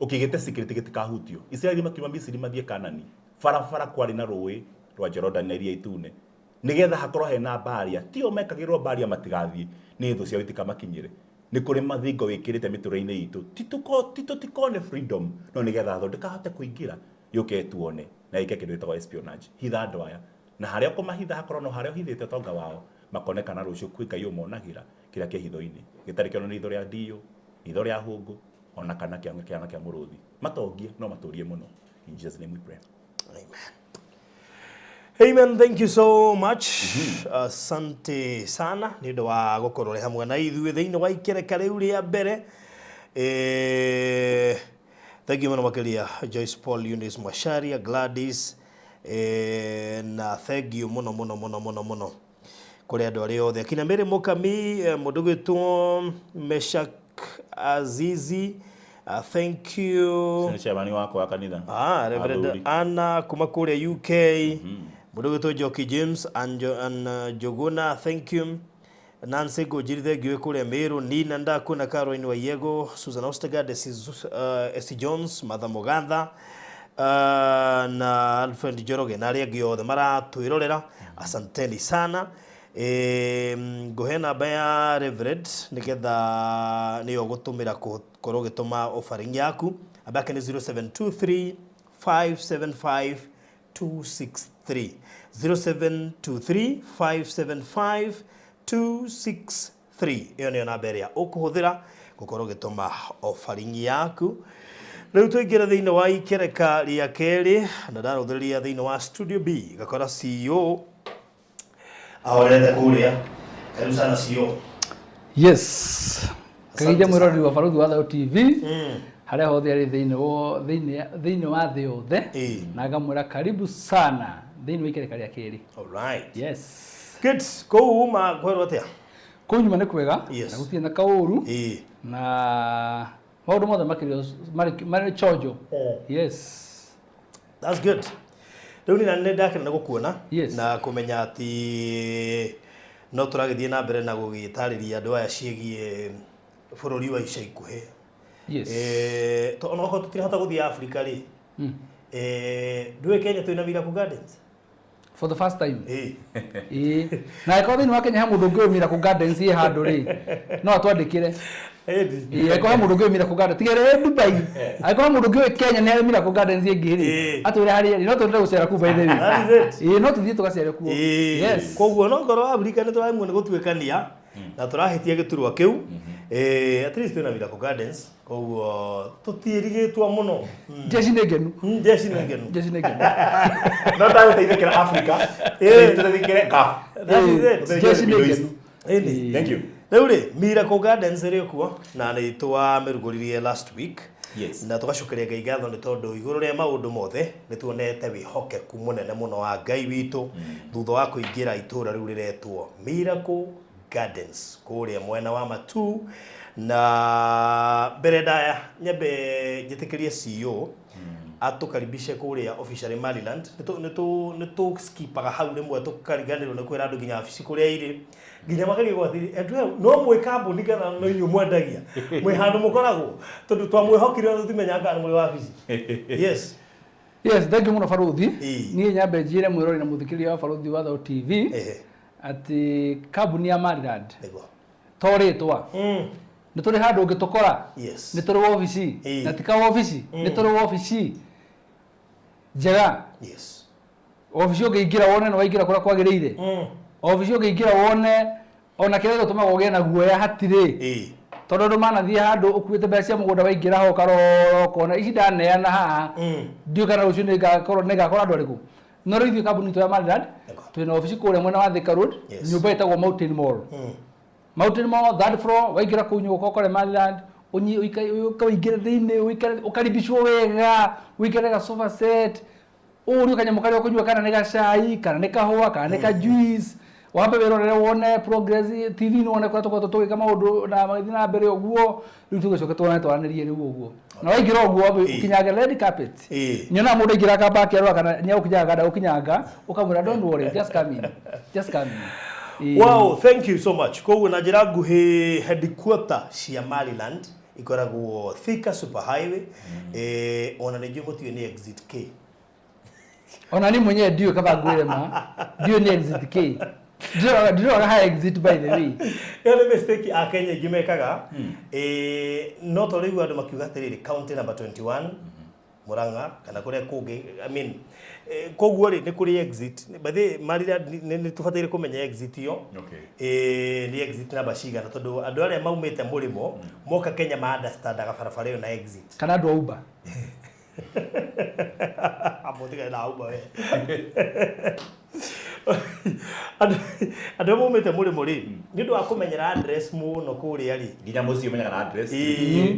S1: ũkĩgĩte secret gĩtikahutio. Isiraeli makiuma Misiri mathiĩ Kanani, barabara kwarĩ na rũĩ rwa Jordan na iria itune, nĩgetha hakorwo hena mbaria, tio mekagĩrwo mbaria matigathiĩ, nĩ thũ ciao itikamakinyĩre. Nĩ kũrĩ mathingo wĩkĩrĩte mĩtũrĩre-inĩ itũ, ti tũtikone freedom, no nĩgetha thũ ndĩkahote kũingĩra yũke tuone na ĩke kĩndũ gĩtagwo espionage. Hitha andũ aya, na harĩa ũkũmahitha hakorwo no harĩa ũhithĩte ũtonga wao, makonekana rũciũ kwĩ Ngai ũmonagĩra kĩrĩa kĩ hitho-inĩ, gĩtarĩ kĩonwo nĩ ritho rĩa ndiyũ, ritho rĩa hũngũ, ona kana kĩana kĩa mũrũthi. Matongie no matũrie mũno. In Jesus name we pray.
S2: Amen. Amen. Thank you so much. Asante sana nĩ ũndũ wa gũkorwo ũrĩ hamwe na ithuĩ thĩinĩ wa ikereka rĩu rĩa mbere. Thank you mũno makĩria Joyce Paul, Eunice Macharia, Gladys, na thank you mũno mũno mũno mũno mũno kũrĩ andũ arĩa othe akina Mary Mukami, mũndũ gwĩtwo Meshak Azizi, thank you.
S1: Nĩ chairman wakwa wa kanitha.
S2: Reverend
S1: Athuri.
S2: Anna kuma kũrĩa UK, mũndũ gwĩtwo Njoki James and Njuguna, thank you. Nancy Ngũnjiri, thank you kũrĩa Meru. Nina Ndaku na Caroline Wayego, Susan Ostergaard, Esi Jones, Martha Mugatha, na Alfred Njoroge na arĩa angĩ othe maratwĩrorera, asanteni sana. Ngũhe namba ya Reverend nĩgetha nĩyo ũgũtũmĩra gũkorwo ũgĩtũma offering yaku. Namba yake nĩ 0723 575 263, 0723 575 263. Ĩyo nĩyo namba ĩrĩa ũkũhũthĩra gũkorwo ũgĩtũma offering yaku. Rĩu tũingĩre thĩinĩ wa ikereka rĩa kerĩ, na ndarũthĩrĩria thĩinĩ wa Studio B ngakora CEO ahorete kũrĩa. Karibu sana CEO.
S3: Yes. Kageithia
S2: Asante
S3: mwĩroreri wa Barũthi wa Thayũ TV harĩa hothe arĩ thĩinĩ wa thĩ yothe, na ngamwĩra karibu sana thĩinĩ wa ikereka rĩa kerĩ.
S2: All right.
S3: Yes.
S2: Good. Kũu uma kwerwo atĩa?
S3: Kũu nyuma nĩ kwega
S2: Yes.
S3: na gũtirĩ na kaũru na maũndũ mothe marĩ chonjo. Yes.
S2: That's good. Rĩu nĩ nĩ ndakena nĩ gũkuona
S3: Yes.
S2: na kũmenya atĩ no tũragĩthiĩ na mbere na gũgĩtarĩria andũ aya ciĩgiĩ bũrũri wa ica ikuhĩ.
S3: Yes.
S2: Ona okorwo tũtirahota gũthiĩ Africa rĩ, ndũĩ Kenya twĩna Miracle Gardens?
S3: For the first time.
S2: Ĩĩ.
S3: Na angĩkorwo thĩinĩ wa Kenya he mũndũ ũngĩ ũĩ Miracle Gardens ĩ handũ rĩ, no atwandĩkĩre.
S2: Ĩĩ.
S3: Angĩkorwo he mũndũ ũngĩ ũĩ Miracle Gardens, tiga ĩrĩa ĩ Dubai. Angĩkorwo he mũndũ ũngĩ ũĩ Kenya nĩ harĩ Miracle Gardens ĩngĩ rĩ, atwĩre harĩa ĩrĩ, no tũende gũcera kũu by the way.
S2: That is it.
S3: Ĩĩ, no tũthiĩ tũgacere kuo. Yes.
S2: Koguo no ngorwo Africa nĩ tũraremwo nĩ gũtuĩkania na tũrahĩtia gĩturwa kĩu. At least twĩna Miracle Gardens, koguo tũtiĩrigĩtwo mũno.
S3: Jeshi nĩ ngenu.
S2: Jeshi nĩ ngenu.
S3: Jeshi nĩ ngenu.
S1: No ndagũteithĩkĩra Africa, tũteithĩkĩre Gulf.
S2: That is it.
S3: Jeshi nĩ ngenu.
S2: Ĩni.
S1: Thank you.
S2: Rĩu rĩ, Miracle Gardens ĩrĩ kuo na nĩ twamĩrugũririe last week.
S1: Yes.
S2: Na tũgacokeria Ngai ngatho nĩ tondũ igũrũ rĩa maũndũ mothe nĩ tuonete wĩhokeku mũnene mũno wa Ngai witũ thutha wa kũingĩra itũũra rĩu rĩretwo Miracle Gardens kũrĩa mwena wa Matuu. Na mbere ndaya nyambe njĩtĩkĩrie CEO atũkaribishe kũrĩa officially Maryland. Nĩ tũskipaga hau rĩmwe tũkariganĩrwo nĩ kwĩra andũ nginya wabici kũrĩa irĩ, nginya makaria gwatĩ andũ aya no mwĩ kambuni kana no inyuĩ mwendagia mwĩ handũ mũkoragwo, tondũ twamwĩhokire na tũtimenyaga kana mũrĩ wabici. Yes.
S3: Yes, thank you mũno Barũthi.
S2: Ĩĩ.
S3: Niĩ nyambe njĩre mwĩrori na mũthikĩrĩria wa Barũthi wa Thayũ TV
S2: Ehe.
S3: atĩ kambuni ya Maryland
S2: Nĩguo.
S3: to rĩtwa Nĩ tũrĩ handũ ũngĩtũkora.
S2: Yes.
S3: Nĩ tũrĩ wabici. Na ti ka wabici, nĩ tũrĩ wabici njega.
S2: Yes.
S3: Wabici ũngĩingĩra wone nĩ waingĩra kũrĩa kwagĩrĩire. Wabici ũngĩingĩra wone ona kĩrĩa gĩtũmaga ũgĩe na guoya hatirĩ. Tondũ andũ manathiĩ handũ ũkuĩte mbeca cia mũgũnda waingĩra ho ũkarora ũkona ici ndaneana haha, ndiũĩ kana rũciũ nĩngakora andũ arĩkũ. No rĩu ithuĩ kambuni itũ ya Maryland twĩna obici kũrĩa mwena wa Thika Road, nyũmba ĩtagwo Mountain Mall. Mountain Mall third floor, waingĩra kũu nyũmba ũkore Maryland, ũingĩre thĩinĩ, ũikare ũkaribishwo wega, ũikare ga sofa set, ũrie kanyamũ karĩa ũkũnyua kana nĩ gacai, kana nĩ kahũa, kana nĩ ka juice. Wambe wĩrorere wone progress TV-inĩ, wone kũrĩa tũkoretwo tũgĩka maũndũ na magĩthiĩ na mbere ũguo. Rĩu tũgĩcoke tuone twaranĩrie rĩu ũguo. Na waingĩra ũguo wambe ũkinyange red carpet. Nyonaga mũndũ aingĩra akamba akĩrora kana nĩegũkinyanga kana ndegũkinyanga, ũkamwĩra don't worry, just come in. Just come in.
S2: Wow, thank you so much. Koguo na njĩra nguhĩ, headquarter cia Maryland ikoragwo Thika Super Highway. Ona nĩ njũĩ mũtiũĩ nĩ exit K.
S3: Ona ni mwenyewe ndiũĩ, kaba ngwĩre ma ndiũĩ nĩ exit K. Ndiroraga ha exit, by the way.
S2: Ĩyo nĩ mistake a Kenya aingĩ mekaga. No to rĩu andũ makiuga atĩrĩrĩ, county number 21 Murang'a kana kũrĩa kũngĩ, I mean, koguo rĩ, nĩ kũrĩ exit. By the way, Maryland nĩ tũbataire kũmenya exit ĩyo. Nĩ exit namba cigana, tondũ andũ arĩa maumĩte mũrĩmo moka Kenya ma understandaga barabara ĩyo na exit.
S3: Kana andũ a Uber.
S2: Amũtigane na Uber we. Andũ arĩa maumĩte mũrĩmo rĩ, nĩ ũndũ wa kũmenyera address mũno kũrĩa rĩ,
S1: nginya mũciĩ ũmenyaga na address.
S2: Ĩĩ,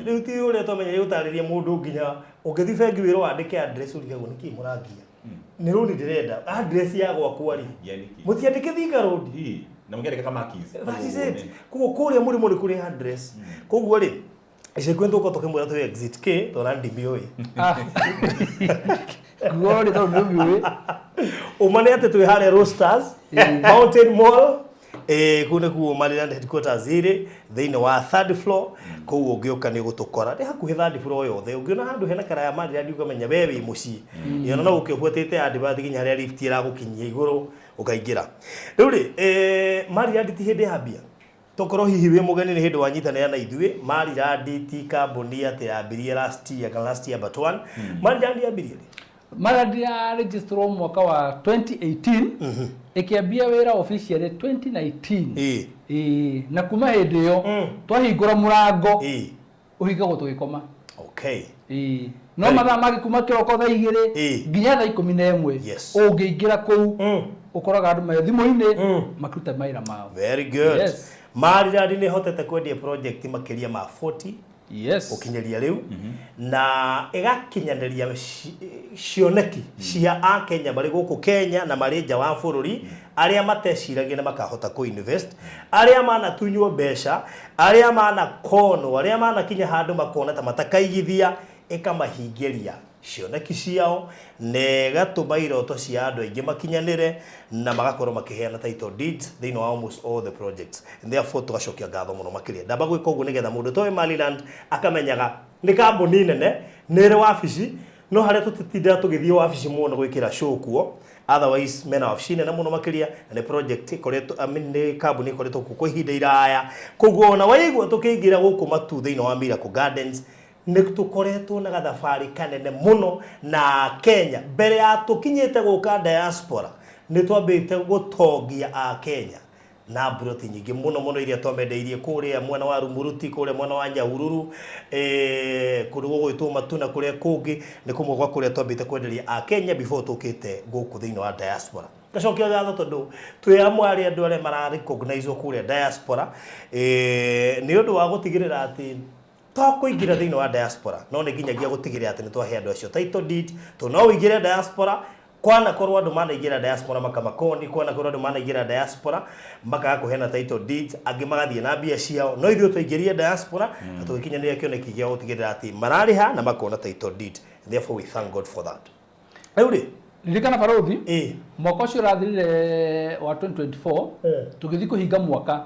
S2: rĩu ti ũrĩa twamenyeire gũtarĩria mũndũ, nginya ũngĩthiĩ bengi wĩrwo wandĩke address ũrigagwo nĩkĩ mũrangia, nĩ rũni ndĩrenda address ya gwakwa rĩ.
S1: Ya nĩkĩ?
S2: Mũtiandĩke Thika Road.
S1: Ĩĩ, na mũngĩandĩka Kamakis.
S2: That is it. Koguo kũrĩa mũrĩmo nĩ kũrĩ address. Koguo rĩ, ica ikuhĩ tũgũkorwo tũkĩmwĩra twĩ exit K, tondũ ndimĩũĩ.
S3: Ah. Nguo rĩ, tondũ nĩũmĩũĩ.
S2: Ũma nĩ atĩ twĩ harĩa Roasters Mountain Mall. Kũu nĩkuo Maryland headquarters irĩ thĩinĩ wa third floor. Kũu ũngĩũka nĩ ũgũtũkora, nĩ hakuhĩ third floor yothe. Ũngĩona handũ hena kara ya Maryland ũkamenya we wĩ mũciĩ. Ĩyo no ũke ũbuatĩte advert nginya harĩa lift ĩragũkinyia igũrũ ũkaingĩra. Rĩu rĩ, Maryland ti hĩndĩ yambia, tokorwo hihi wĩ mũgeni nĩ hĩndĩ wanyitanĩra na ithuĩ. Maryland ti kambuni atĩ yambirie last year kana last year but one. Maryland yambirie rĩ?
S3: Maryland ya registerwo mwaka wa 2018, ĩkĩambia wĩra officially 2019. Ĩĩ, na kuma hĩndĩ ĩyo twahingũra mũrango ũhingagwo tũgĩkoma. Ĩĩ. No mathaa mangĩ kuma kĩroko thaa 2 nginya thaa 11, ũngĩingĩra kũu ũkoraga andũ me thimũ-inĩ makĩruta mawĩra mao.
S2: Very good.
S3: Yes.
S2: Maryland nĩ hotete kwendia project makĩria ma 40 gũkinyĩria rĩu, na ĩgakinyanĩria cioneki cia akenya marĩ gũkũ Kenya na marĩ nja wa bũrũri, arĩa mateciragia na makahota kũ invest, arĩa manatunywo mbeca, arĩa manakonwo, arĩa manakinya handũ makona ta matakaigithia, ĩkamahingĩria cioneki ciao na ĩgatũma iroto cia andũ aingĩ makinyanĩre na magakorwo makĩheana title deeds thĩinĩ wa almost all the projects. And therefore tũgacokia ngatho mũno makĩria. Ndamba gwĩka ũguo nĩgetha mũndũ toĩ Maryland akamenyaga nĩ kambuni nene, nĩ ĩrĩ wabici, no harĩa tũtitindaga tũgĩthiĩ wabici mũno gwĩkĩra show kuo. Otherwise mena wabici nene mũno makĩria, na nĩ project ĩkoretwo, I mean, nĩ kambuni ĩkoretwo kuo kwa ihinda iraya. Koguo ona waigua tũkĩingĩra gũkũ matu thĩinĩ wa Miracle Gardens, nĩ tũkoretwo na gathabarĩ kanene mũno na Kenya. Mbere ya tũkinyĩte gũka diaspora, nĩ twambĩte gũtongia a Kenya na mburoti nyingĩ mũno mũno iria twamendeirie kũrĩa mwena wa Rumuruti, kũrĩa mwena wa Nyahururu, kũndũ gũgwĩtwo Matuna, kũrĩa kũngĩ nĩ kũmwe gwa kũrĩa twambĩte kwenderia a Kenya before tũkĩte gũkũ thĩinĩ wa diaspora. Ngacokia ngatho tondũ twĩ amwe arĩa andũ arĩa mara recognize kũrĩa diaspora, nĩ ũndũ wa gũtigĩrĩra atĩ to kũingĩra thĩinĩ wa diaspora, no nĩ nginyagia gũtigĩrĩra atĩ nĩ twahe andũ acio title deed. To no ũingĩre diaspora, kwanakorwo andũ manaingĩra diaspora makamakoni, kwanakorwo andũ manaingĩra diaspora makaga kũheana title deeds, angĩ magathiĩ na mbia ciao, no ithuĩ twaingĩrire diaspora na tũgĩkinyanĩria kĩoneki gĩa gũtigĩrĩra atĩ mararĩha na makona title deed. Therefore we thank God for that. Rĩu rĩ,
S3: Ririkana barothi, mwaka ũcio ũrathirire wa 2024, tũgĩthiĩ kũhinga mwaka,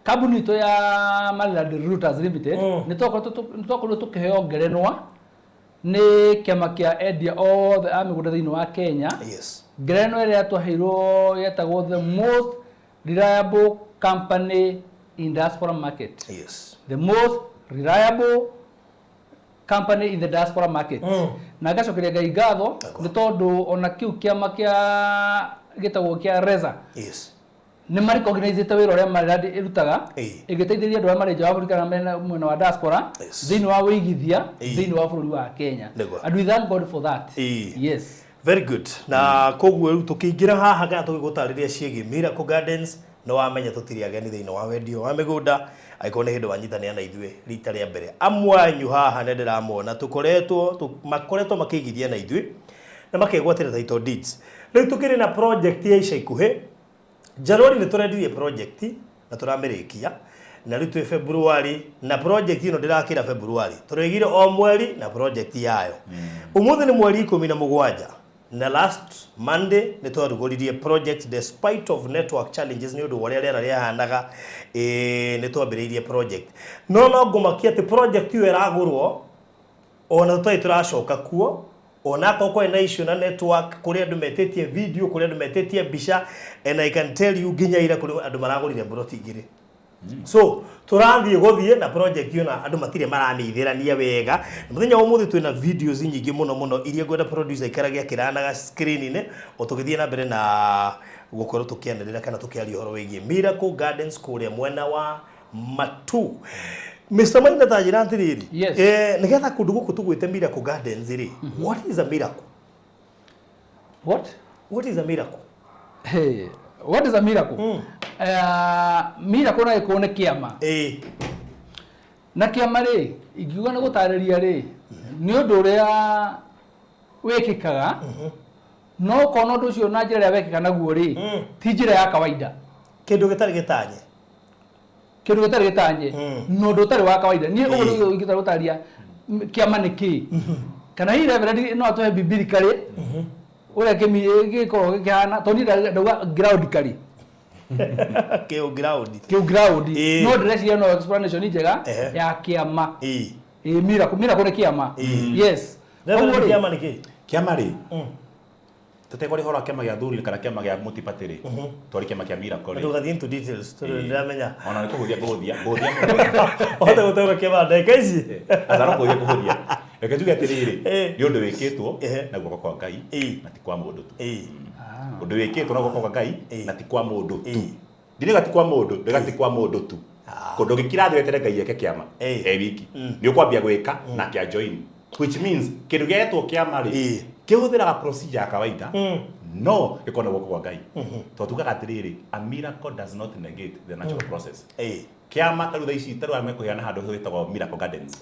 S3: kambuni itũ ya Maryland Realtors Limited nĩ twakorirwo tũkĩheo ngerenwa nĩ kĩama kĩa endia othe a mĩgũnda thĩinĩ wa Kenya. Ngerenwa ĩrĩa twaheirwo yetagwo the most reliable company in diaspora market.
S2: Yes.
S3: The most reliable company in the diaspora market. Na ngacokeria Ngai ngatho nĩ tondũ ona kĩu kĩama kĩa gĩtagwo kĩa Reza.
S2: Yes.
S3: Nĩ marecognizĩte wĩra ũrĩa Maryland ĩrutaga ĩgĩteithĩrĩria andũ arĩa marĩ nja wa bũrũri kana mena mwena wa diaspora thĩinĩ wa wĩigithia thĩinĩ wa bũrũri wa Kenya. And we thank God for that. Yes.
S2: Very good. Na koguo rĩu tũkĩingĩra haha kana tũgĩgũtarĩria ciĩgiĩ Miracle Gardens no wamenya tũtirĩ ageni thĩinĩ wa wendio wa mĩgũnda angĩkorwo nĩ hĩndĩ wanyitanĩra na ithuĩ rita rĩa mbere. Amwe anyu haha nĩ ndĩramona tũkoretwo makoretwo makĩigithia na ithuĩ na makegwatĩra title deeds. Rĩu tũkĩrĩ na project ya ica ikuhĩ. January nĩ tũrendirie project na tũramĩrĩkia na rĩu twĩ February na project ĩno ndĩrakĩra February tũrĩgire o mweri na project yayo. Ũmũthĩ nĩ mweri 17 na last Monday nĩ twarugũririe project despite of network challenges nĩ ũndũ wa ũrĩa rĩera rĩahanaga nĩ twambĩrĩirie project no ngũmakia atĩ project ĩyo ĩragũrwo ona tũtarĩ tũracoka kuo ona akorwo kwarĩ na issue na network kũrĩ andũ metĩtie video kũrĩ andũ metĩtie mbica and I can tell you nginya ira kũrĩ andũ maragũrire mburoti igĩrĩ. So tũrathiĩ gũthiĩ na project ĩyo na andũ matirĩ maramĩithĩrania wega. Mũthenya wa ũmũthĩ twĩna videos nyingĩ mũno mũno iria ngwenda producer aikarage akĩranaga screen-inĩ o tũgĩthiĩ na mbere na gũkorwo tũkĩanĩrĩra kana tũkĩaria ũhoro wĩgiĩ Miracle Gardens kũrĩa mwena wa Matu. Mr. Maina ta njĩra atĩrĩrĩ,
S3: Yes.
S2: Nĩgetha kũndũ gũkũ tũgwĩte Miracle Gardens rĩ, what is a miracle?
S3: What?
S2: What is a miracle?
S3: Hey, what is a miracle? Miracle na gĩkũyũ nĩ kĩama. Na kĩama rĩ, ingiuga nĩ gũtarĩria rĩ, nĩ ũndũ ũrĩa wĩkĩkaga, no ũkona ũndũ ũcio na njĩra ĩrĩa wekĩka naguo rĩ, ti njĩra ya kawaida.
S2: Kĩndũ gĩtarĩ gĩtanye.
S3: Kĩndũ gĩtarĩ gĩtanye, na ũndũ ũtarĩ wa kawaida. Niĩ ũguo nĩguo ingĩhota gũtarĩria kĩama nĩ kĩĩ. Kana hihi Reverend no atũhe biblically ũrĩa gĩkoragwo gĩkĩhana, tondũ niĩ ndauga groundically.
S2: Kĩu ground.
S3: Kĩu ground. No ndĩreciria no explanation njega ya kĩama. Miracle, miracle nĩ kĩama. Yes.
S2: Reverend, kĩama nĩ kĩĩ?
S1: Kĩama rĩ, tũtekwaria ũhoro wa kĩama gĩa athuri kana kĩama gĩa mũtipatĩ rĩ, twarĩ kĩama kĩa Miracle rĩ.
S2: Ndũgathiĩ into details tondũ nĩndĩramenya.
S1: Ona nĩ kũhũthia ngũhũthia, ngũhũthia mũno.
S2: Ũhote gũteũra kĩama ndagĩka ici?
S1: Aca no kũhũthia ngũhũthia. Reke njuge atĩrĩrĩ, nĩ ũndũ wĩkĩtwo na guoko kwa Ngai na ti kwa mũndũ tu. Ũndũ wĩkĩtwo na guoko kwa Ngai na ti kwa mũndũ tu. Ndiriga ti kwa mũndũ, ndiga ti kwa mũndũ tu. Kũndũ gĩkirathi wetere Ngai eke kĩama e wiki. Nĩ ũkwambia gwĩka na kĩa join. Which means kĩndũ gĩetwo kĩama rĩ, kĩhũthĩraga procedure ya kawaida no gĩkorwo na guoko kwa Ngai. Tondũ tugaga atĩrĩrĩ, a miracle does not negate the natural process. Kĩama ta rĩu thaa ici ta rĩu arĩa mekũheana handũ hetagwo Miracle Gardens.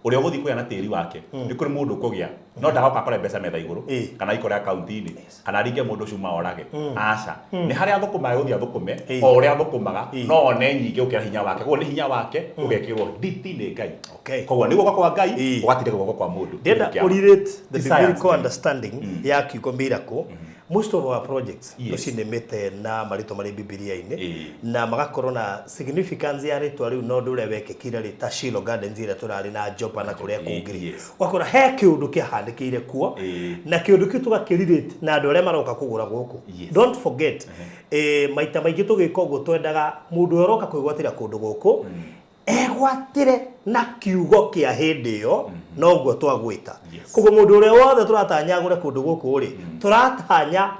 S1: Ũrĩa ũgũthiĩ kũheana tĩri wake nĩ kũrĩ mũndũ ũkũgĩa no ndagoka akore mbeca metha igũrũ kana aikore akaunti-inĩ kana aringe mũndũ ũcio maorage. Aca, nĩ harĩa athũkũmaga gũthiĩ athũkũme o ũrĩa athũkũmaga no one nyingĩ gũkĩra hinya wake. Koguo nĩ hinya wake ũgekĩrwo nditi nĩ Ngai. Koguo nĩ guoko kwa Ngai ũgatindĩka guoko kwa mũndũ.
S2: Ndĩrenda ũrelate the biblical understanding ya kiugo miracle. Most of our projects tũcinĩmĩte na marĩtwa marĩ Bibilia-inĩ na magakorwo na significance ya rĩtwa rĩu na ũndũ ũrĩa wekĩkire rĩ ta Shiloh Gardens ĩrĩa tũrarĩ na Jopa na kũrĩa kũngĩ. Ũgakora he kĩũndũ kĩahanĩkĩire kuo na kĩũndũ kĩu tũgakĩrelate na andũ arĩa maroka kũgũra gũkũ. Don't forget, maita maingĩ tũgĩka ũguo twendaga mũndũ ũrĩa ũroka kwĩgwatĩra kũndũ gũkũ egwatĩre na kiugo kĩa hĩndĩ ĩyo noguo twagwĩta. Koguo mũndũ ũrĩa wothe tũratanya agũre kũndũ gũkũ rĩ, tũratanya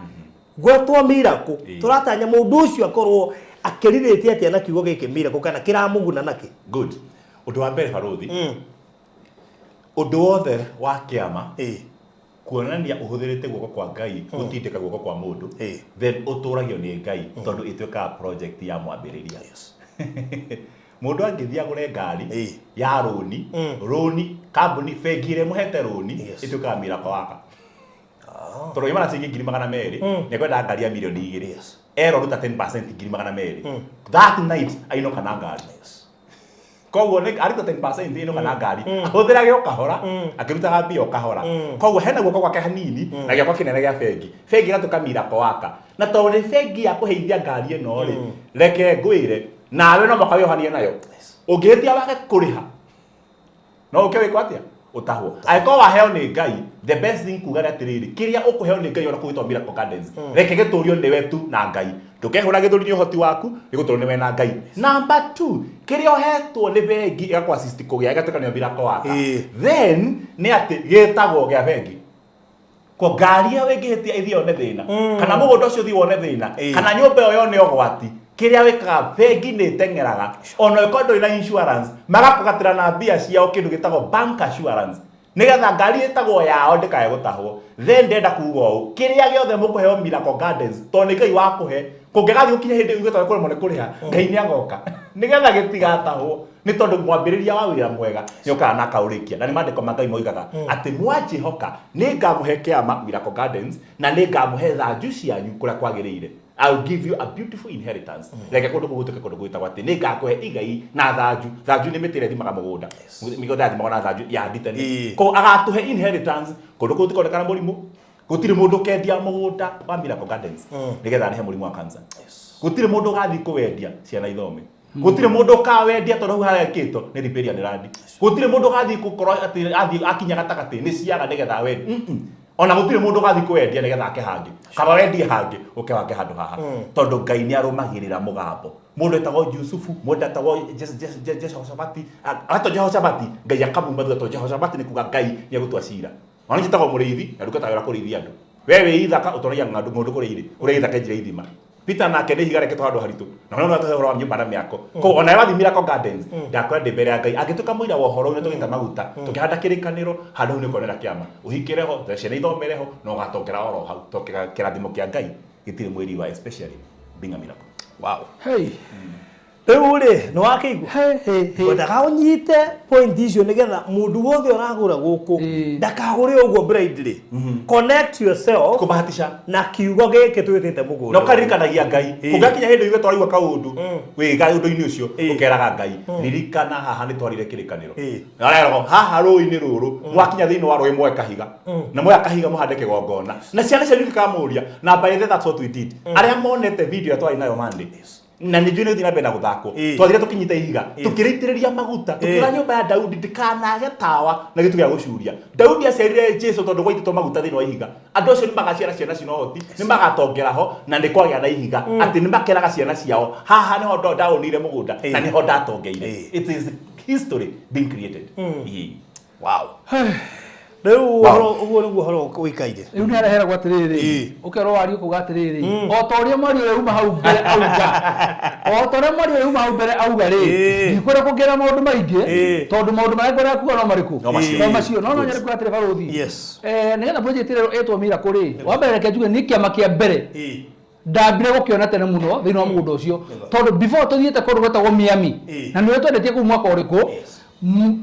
S2: gwetwo miracle, tũratanya mũndũ ũcio akorwo akĩrirĩtie atĩa na kiugo gĩkĩ miracle kana kĩramũguna nakĩ.
S1: Good. Ũndũ wa mbere Barũthi, ũndũ wothe wa kĩama kuonania ũhũthĩrĩte guoko kwa Ngai gũtindĩka guoko kwa mũndũ, then ũtũragio nĩ Ngai tondũ ĩtuĩkaga project ya mwambĩrĩria. Mũndũ angĩthiĩ agũre ngari ya rũni, rũni kambuni bengi ĩrĩa ĩmũhete rũni ĩtuĩkaga miracle waka. Tondũ yuma na ciringi 200,000 nĩ ekwenda ngari ya 2 million. Erwo ruta 10% 200,000. That night ainũka na ngari. Koguo nĩ aruta 10% ainũka na ngari. Ahũthĩrage o kahora, akĩrutaga mbia o kahora. Koguo hena guoko gwake hanini na gĩoko kĩnene gĩa bengi. Bengi ĩgatuĩka miracle waka. Na tondũ nĩ bengi ya kũheithia ngari ĩno rĩ, reke ngwĩre nawe no mũhaka wĩohanie nayo. Ũngĩhĩtia wage kũrĩha no ũke wĩkwo atĩa? Ũtahwo. Angĩkorwo waheo nĩ Ngai, the best thing kuga nĩ atĩrĩrĩ, kĩrĩa ũkũheo nĩ Ngai ona kũgĩtwo Miracle Gardens, reke gĩtũrio nĩwe tu na Ngai. Ndũkehũra gĩthũri nĩ ũhoti waku, nĩ gũtũrwo nĩ we na Ngai. Number 2, kĩrĩa ũhetwo nĩ bengi ĩgakũ assist kũgĩa, ĩgatuĩka nĩyo miracle waka. Then nĩ atĩ gĩtagwo gĩa bengi. Ko ngari ĩyo ĩngĩhĩtia ĩthiĩ yone thĩna, kana mũgũnda ũcio ũthiĩ wone thĩna, kana nyũmba ĩyo yone ũgwati, kĩrĩa wĩkaga bengi nĩ ĩteng'eraga, ona ĩkorwo ndũrĩ na insurance, magakũgatĩra na mbia ciao kĩndũ gĩtagwo bank assurance, nĩgetha ngari ĩtagwo yao ndĩkae gũtahwo. Then ndĩrenda kuga ũũ, kĩrĩa gĩothe mũkũheo Miracle Gardens, tondũ nĩ Ngai wakũhe, kũngĩgathiĩ gũkinya hĩndĩ uge tondũ kũremwo nĩ kũrĩha, Ngai nĩ agoka nĩgetha gĩtigatahwo, nĩ tondũ mwambĩrĩria wa wĩra mwega nĩ ũkaga na akaũrĩkia. Na nĩ maandĩko ma Ngai moigaga atĩ mwanjĩhoka nĩ ngamũhe kĩama Miracle Gardens, na nĩ ngamũhe thanju cianyu kũrĩa kwagĩrĩire. I'll give you a beautiful inheritance. Reke kũndũ kũu gũtuĩke kũndũ gwĩtagwo atĩ nĩ ngakũhe igai na thanju. Thanju nĩ mĩtĩ ĩrĩa ĩthimaga mũgũnda. Mĩgũnda yathimagwo na thanju ya nditani. Koguo agatũhe inheritance, kũndũ kũu gũtikonekana mũrimũ. Gũtirĩ mũndũ ũkendia mũgũnda wa Miracle Gardens nĩgetha arĩhe mũrimũ wa cancer. Gũtirĩ mũndũ ũgathiĩ kũwendia ciana ithome. Gũtirĩ mũndũ ũkawendia tondũ hau harekĩtwo nĩ riparian land. Gũtirĩ mũndũ ũgathiĩ gũkorwo atĩ athiĩ akinya gatagatĩ nĩ ciaga nĩgetha awendie. Ona gũtirĩ mũndũ ũgathiĩ kũwendia nĩgetha ake hangĩ. Kaba wendie hangĩ ũke wake handũ haha. Tondũ Ngai nĩ arũmagĩrĩra mũgambo. Mũndũ etagwo Yusufu, mũndũ etagwo Jehoshafati, agatwo Jehoshafati, Ngai akamuma thutha tondũ Jehoshafati nĩ kuga Ngai nĩ egũtua cira. Ona njĩtagwo mũrĩithi, na ndungataga wĩra kũrĩithia andũ. We wĩ ithaka ũtoragia ng'ondu ng'ondu kũrĩa irĩ, ũrĩa ithaka njĩra ithima. Peter nake nĩ ihiga rĩkĩtwo handũ haritũ. Na no atũhe ũhoro wa nyũmba na mĩako. Koguo ona wathiĩ Miracle Gardens, ndakwĩra ndĩ mbere ya Ngai, angĩtuĩka mũira wa ũhoro ũyũ tũgĩta maguta, tũkĩhanda kĩrĩkanĩro, handũ hau nĩ ũkonera kĩama. Ũhikĩre ho, ciana ithomere ho, na ũgatongera oro hau. Tondũ kĩrathimo kĩa Ngai gĩtirĩ mwĩri wa, especially being a miracle.
S2: Wow.
S3: Hey.
S2: Rĩu rĩ, nĩ wakĩigua?
S3: Hey, hey, hey.
S2: Ngwendaga ũnyite point icio nĩgetha mũndũ wothe ũragũra gũkũ ndakagũre ũguo blindly. Connect yourself
S1: Kũbahatisha.
S2: na kiugo gĩkĩ twĩtĩte mũgũnda.
S1: Na ũkaririkanagia Ngai. Kũngĩgakinya hĩndĩ uge twarigua kaũndũ, wĩga ũndũ-inĩ ũcio, ũkeraga Ngai, ririkana haha nĩ twarire kĩrĩkanĩro. Na areragwo, haha rũĩ-inĩ rũrũ, mwakinya thĩinĩ wa rũĩ muoe kahiga. Na muoya kahiga mũhande kĩgongona. Na ciana cianyu ikamũria. Na by the way, that's what we did. Arĩa monete video ĩrĩa twarĩ nayo Monday, na nĩ njũĩ nĩ gũthiĩ na mbere na gũthakwo. Twathire tũkĩnyita ihiga, tũkĩrĩitĩrĩria maguta, tũkĩra nyũmba ya Daudi ndĩkanage tawa na gĩtũ gĩa gũcuria. Daudi aciarire Jesu tondũ gwaitĩtwo maguta thĩinĩ wa ihiga. Andũ acio nĩ magaciara ciana cina ũhoti, nĩ magatongera ho, na nĩ kwagĩa na ihiga. Atĩ nĩ makeraga ciana ciao, haha nĩho ndaũnire mũgũnda, na nĩho ndatongeire. It is history being created.
S2: Wow. Rĩu ũhoro ũguo nĩguo ũhoro ũikaire.
S3: Rĩu nĩ areheragwo atĩrĩrĩ, ũkerwo wario kuga atĩrĩrĩ, o ta ũrĩa mwario ũrĩa uma hau mbere auga, o ta ũrĩa mwario ũrĩa uma hau mbere auga rĩ, ndikwenda kuongerera maũndũ maingĩ, tondũ maũndũ marĩa ngwenda kuga no marĩkũ?
S1: No macio.
S3: No macio. No no nyende kuga atĩrĩ barũthi.
S2: Yes.
S3: Nĩgetha project ĩrĩa ĩtwo Miracle rĩ, wa mbere reke njuge nĩ kĩama kĩa mbere. Ndambire gũkĩona tene mũno thĩinĩ wa mũgũnda ũcio, tondũ before tũthiĩte kũndũ gwetagwo Miami, na nĩwe twendetie kũu mwaka ũrĩkũ,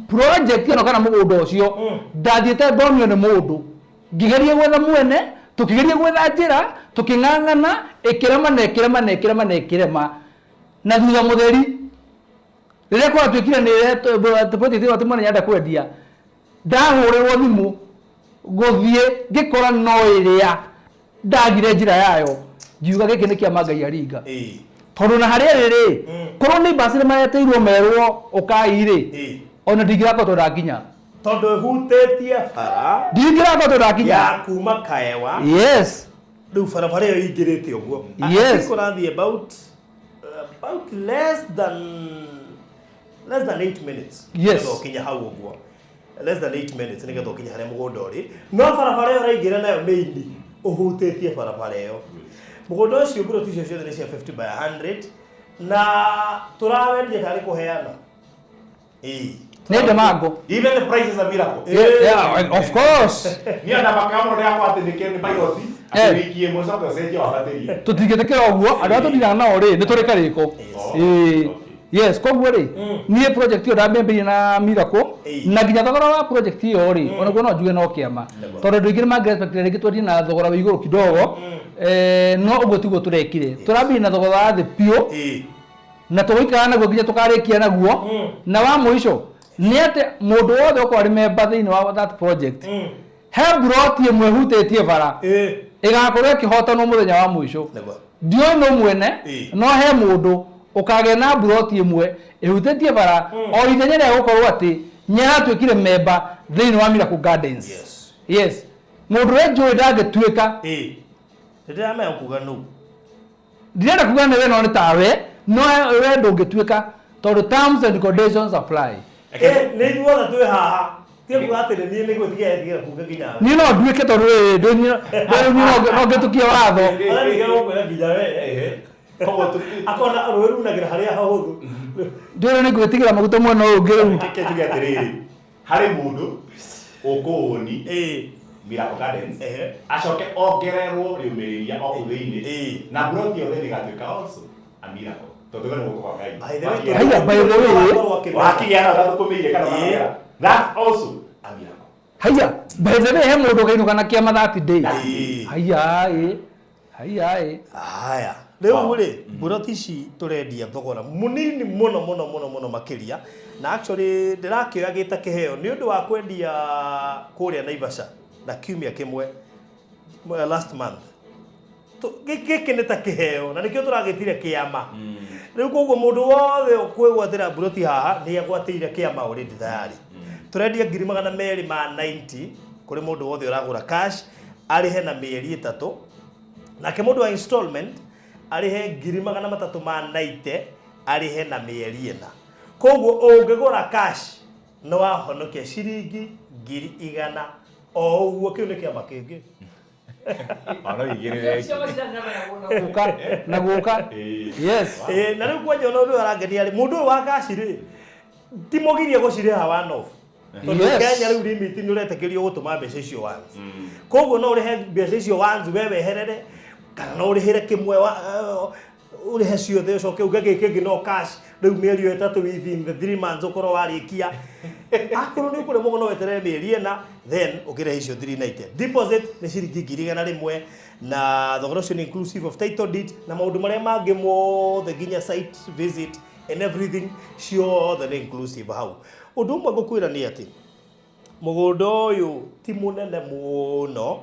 S3: project ĩno kana mũgũnda ũcio ndathiĩte ngonio nĩ mũndũ, ngĩgeria gwetha mwene, tũkĩgeria gwetha njĩra, tũkĩng'ang'ana, ĩkĩrema na ĩkĩrema na ĩkĩrema na ĩkĩrema, na thutha mũtheri rĩrĩa kwaratuĩkire nĩ project ĩyo atĩ mwene nĩarenda kwendia, ndahũrĩrwo thimũ gũthiĩ ngĩkora no ĩrĩa ndagire njĩra yayo, ngiuga gĩkĩ nĩ kĩama Ngai aringa. Tondũ na harĩa ĩrĩ rĩ, korwo nĩ basi nĩ maretĩirwo merwo ũkai rĩ, ona ndingĩrakorwo ndakinya.
S2: Tondũ ĩhutĩtie bara
S3: Ndingĩrakorwo ndakinya.
S2: ya kuma Kaewa.
S3: Yes.
S2: Rĩu barabara ĩyo ĩingĩrĩte ũguo. I
S3: Yes.
S2: think ũrathiĩ about less than 8 minutes.
S3: Yes.
S2: Nĩgetha ũkinye hau ũguo. Less than 8 minutes nĩgetha ũkinye harĩa mũgũnda ũrĩ. No barabara ĩyo ũraingĩra nayo main, ũhutĩtie barabara ĩyo. Mũgũnda ũcio mburoti icio ciothe nĩ cia 50 by 100 na tũrawendia tarĩ kũheana.
S3: Nĩ ndemango.
S1: Even the price is a miracle.
S3: Yeah, yeah, of course.
S1: Niĩ ona makamu ndĩrakwa atĩ nĩ kĩ- nĩ pilot, atĩ wiki ĩmwe ũcoke ũcenjie wabatĩrie.
S3: Tũtingĩtĩkĩra ũguo, andũ arĩa tũthiraga nao rĩ, nĩ tũrĩ karĩko. Yes, koguo rĩ, niĩ project ĩyo ndamĩambĩrĩirie na Miracle, na nginya thogora wa project ĩyo rĩ, onaguo no njuge no kĩama. Tondũ andũ aingĩ nĩ mangĩ-expect rĩngĩ twendie na thogora wĩ igũrũ kidogo, no ũguo tiguo tũrekire. Tũrambĩrĩirie na thogora wa thĩ biũ, na tũgũikara naguo nginya tũkarĩkia naguo. Na wa mũico, nĩ atĩ mũndũ wothe ũkorwo arĩ member thĩinĩ wa that project, he mburoti ĩmwe ĩhutĩtie bara, ĩgakorwo ĩkĩhotanwo mũthenya wa mũico. Ndiũĩ nũ mwene, no he mũndũ ũkagĩa na mburoti ĩmwe ĩhutĩtie bara, o ithenya rĩa gũkorwo atĩ nĩaratuĩkire member thĩinĩ wa Miracle Gardens.
S2: Yes.
S3: Yes. Mũndũ ũrĩa njũĩ ndangĩtuĩka.
S2: Nĩndĩramenya kuga nũ.
S3: Ndirenda kuga nĩ we no nĩ tawe no we ndũngĩtuĩka tondũ terms and conditions apply.
S2: Nĩ ithuothe twĩ haha tie kuga atĩ nĩ niĩ nĩguo tiga kuga nginya we.
S3: Niĩ no nduĩke tondũ rĩrĩ no ngĩtũkie watho.
S2: Ona ningĩ gũkwĩra nginya we.
S1: Koguo
S2: Akona rũĩ runagĩra harĩa hahũthũ.
S3: Ndĩrona nĩ ngwĩtigĩra maguta mwena ũyũ ũngĩ rĩu.
S1: Reke njuge atĩrĩrĩ, harĩ mũndũ ũkũũni Miracle Gardens acoke ongererwo rĩũmĩrĩria o kũu thĩinĩ na mburoti yothe nĩgatuĩka also a miracle tondũ we nĩ guoko kwa Ngai.
S2: By the way,
S3: Haiya, by the way,
S1: Wakĩgĩa na ũtathũkũmĩire kana ũkagĩa, that's also a miracle.
S3: Haiya, by the way, he mũndũ ũkainũka na kĩama 30 days. Haiya, ĩ. Haiya, ĩ.
S2: Haya, rĩu rĩ mburoti ici tũrendia thogora mũnini mũno mũno mũno mũno makĩria na actually ndĩrakĩoya gĩta kĩheo nĩ ũndũ wa kwendia kũrĩa Naivasha na kiumia kĩmwe last month. Gĩkĩ nĩ ta kĩheo na nĩkĩo tũragĩtire kĩama. Rĩu koguo mũndũ wothe ũkwĩgwatĩra mburoti haha nĩ agwatĩire kĩama already tayari. Tũrendia 290,000 kũrĩ mũndũ wothe ũragũra cash arĩhe na mĩeri 3. Nake mũndũ wa installment arĩhe 390,000 arĩhe na mĩeri 4. Koguo ũngĩgũra cash nĩ wahonokia ciringi 100,000 o ũguo. Kĩu nĩ kĩama kĩngĩ.
S1: Ona igĩrĩre.
S3: Na gũka. Yes.
S2: Na rĩu kwanja ona ũndũ arangenia rĩ, mũndũ ũyũ wa cash rĩ ti mũgirie gũcirĩha one off. Tondũ Kenya rĩu limit nĩ ũretĩkĩrio gũtũma mbeca icio once. Koguo no ũrĩhe mbeca icio once we weherere kana no ũrĩhĩre kĩmwe ũrĩhe ciothe ũcoke uge gĩkĩ kĩngĩ no cash rĩu mĩeri 3 within the 3 months ũkorwo warĩkia. Akorwo nĩ ũkũremwo no weterere mĩeri 4 then ũkĩrĩhe icio 390. Deposit nĩ ciringi 100,000 na thogora ũcio nĩ inclusive of title deed na maũndũ marĩa mangĩ mothe nginya site visit and everything ciothe nĩ inclusive hau. Ũndũ ũmwe ngũkwĩra nĩ atĩ mũgũnda ũyũ ti mũnene mũno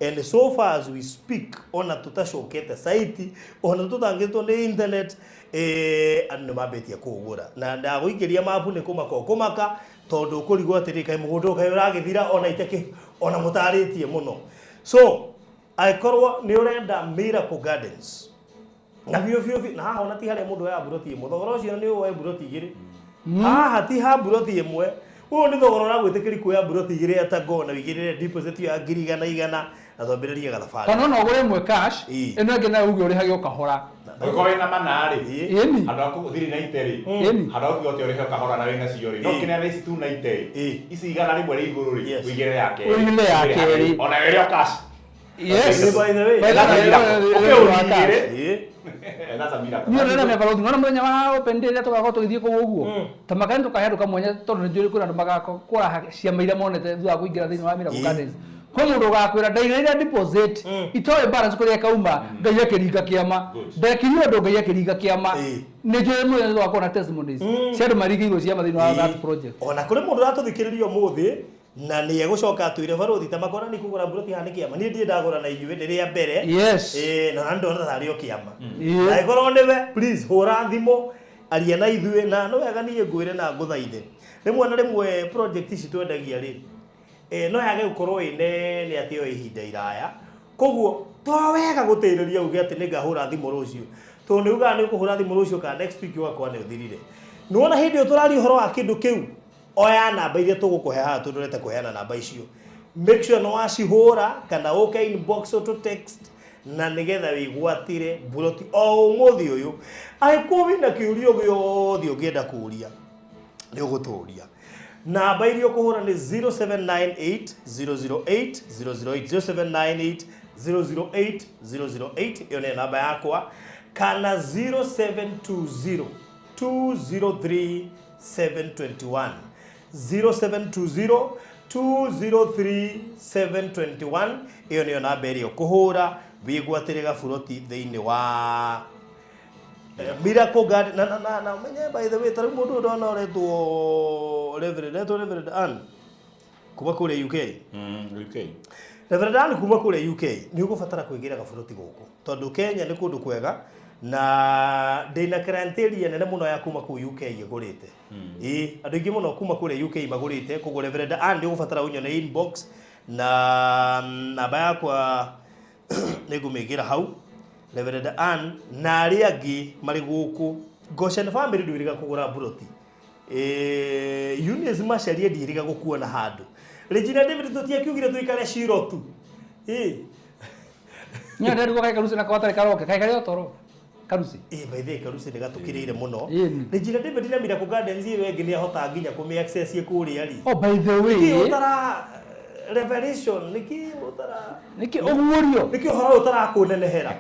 S2: and so far as we speak ona tutacokete site ona tutangĩtwo nĩ internet andũ nĩ mambĩtie kũũgũra na ndagũikĩria mapu nĩ kũmaka ũkũmaka tondũ ũkũrigwo atĩrĩ kaĩ mũgũnda ũyũ kaĩ ũragĩthira ona itakĩ ona mũtarĩtie mũno. So angĩkorwo nĩ ũrenda Miracle Gardens na biũ biũ biũ na haha ona ti harĩa mũndũ oyaga mburoti ĩmwe, thogora ũcio nĩ woe mburoti 2. Haha ti ha mburoti ĩmwe, ũyũ nĩ thogora ũragwĩtĩkĩria kuoya mburoti 2 atango na wĩigĩrĩre deposit ya 100,000 na twambĩrĩrie gathabarĩ.
S3: Kana no ũgũre ĩmwe cash ĩno ĩngĩ nayo uge ũrĩhage o kahora.
S1: Ũngĩkorwo wĩna mana rĩ, handũ ha kũgũthiri 90 rĩ, handũ ha kuuga atĩ ũrĩhe o kahora na wĩna cio rĩ, no kĩneane ici 290 rĩ, ici 100 rĩ igũrũ rĩ, ũigĩrĩre ya kerĩ.
S3: Ũigĩrĩre ya kerĩ.
S1: Ona ĩrĩ o cash.
S3: Yes.
S2: By the way.
S3: Niĩ ndĩrenda mĩbarothi ngona mũthenya wa open day rĩrĩa tũgakorwo tũgĩthiĩ kũu ũguo ta makani tũkahe andũ kamwanya tondũ nĩ njũĩ kwĩna andũ magakora ciama iria monete thutha wa kũingĩra thĩinĩ wa Miracle Gardens. Kwĩ mũndũ ũgakwĩra ndaigĩrĩire deposit itoĩ balance kũrĩa ĩkauma Ngai akĩringa kĩama ndekire ũndũ Ngai akĩringa kĩama. Nĩ njũĩ mũthenya tũgakorwo na testimonies cia andũ marigĩirwo ciama thĩinĩ wa that project.
S2: Ona kũrĩ mũndũ ũratũthikĩrĩria ũmũthĩ na nĩ egũcoka atwĩre barothi ta makora nĩ kũgũra mburoti haha nĩ kĩama. Niĩ ndirĩ ndagũra na inyuĩ nĩ rĩa mbere. Na ndona tarĩ o kĩama. Na angĩkorwo nĩwe please hũra thimũ aria na ithuĩ na no wega niĩ ngwĩre na ngũthaithe. Rĩmwe na rĩmwe project ici twendagia rĩ no yage gũkorwo ĩ nene atĩ yo ihinda iraya. Koguo to wega gũtĩrĩria uge atĩ nĩ ngahũra thimũ rũciũ. Tondũ nĩ ugaga nĩ ũkũhũra thimũ rũciũ kana next week ũgakora nĩ ũthirire. Nĩwona hĩndĩ ĩyo tũraria ũhoro wa kĩndũ kĩu oya namba iria tũgũkũhe haha tũndorete kũheana namba icio. Make sure nĩ wacihũra kana ũke inbox ũtũ text na nĩgetha wĩgwatĩre mburoti o ũmũthĩ ũyũ. Angĩkorwo wĩna kĩũria gĩothe ũngĩenda kũũria nĩ ũgũtũũria. Namba iria ũkũhũra nĩ 0798 008 008 0798 008 008 ĩyo nĩ namba yakwa kana 0720 203 721 0720 203 721 ĩyo nĩyo namba ĩrĩa ũkũhũra wĩgwatĩre gaburoti thĩinĩ wa Miracle Garden. Na menye by the way ta rĩu mũndũ ndona ũretwo Reverend Ann kuma kũrĩa UK.
S1: UK.
S2: Reverend Ann kuma kũrĩa UK nĩ ũgũbatara kwĩgĩra gaburoti gũkũ tondũ Kenya nĩ kũndũ kwega na ndĩna clientele nene mũno ya kuma kũu UK ĩgũrĩte. Ĩĩ andũ aingĩ mũno kuma kũrĩa UK magũrĩte koguo Reverend Ann nĩ ũgũbatara ũnyone inbox na namba yakwa nĩ ngũmĩkĩra hau Reverend Ann na arĩa angĩ marĩ gũkũ Goshen family ndwĩrĩga kũgũra mburoti. Eunice Macharia ndiĩrĩga gũkuona handũ. Regina David tũtiakiugire tũikare Shiro tu.
S3: Nya nderigwo kaĩ karuci nako gatarĩ karoke kaĩ karĩ o toro karuci.
S2: By the way karuci nĩ gatũkĩrĩire mũno.
S3: Ĩni.
S2: Regina David na Miracle Gardens ĩyo ĩngĩ nĩ ahotaga nginya kũmĩ access kũrĩa rĩ.
S3: Oh, by the way.
S2: Nĩkĩ ũtara revelation nĩkĩ ũtara
S3: Nĩkĩ ũguũrio?
S2: Nĩkĩ ũhoro ũtarakũnenehera?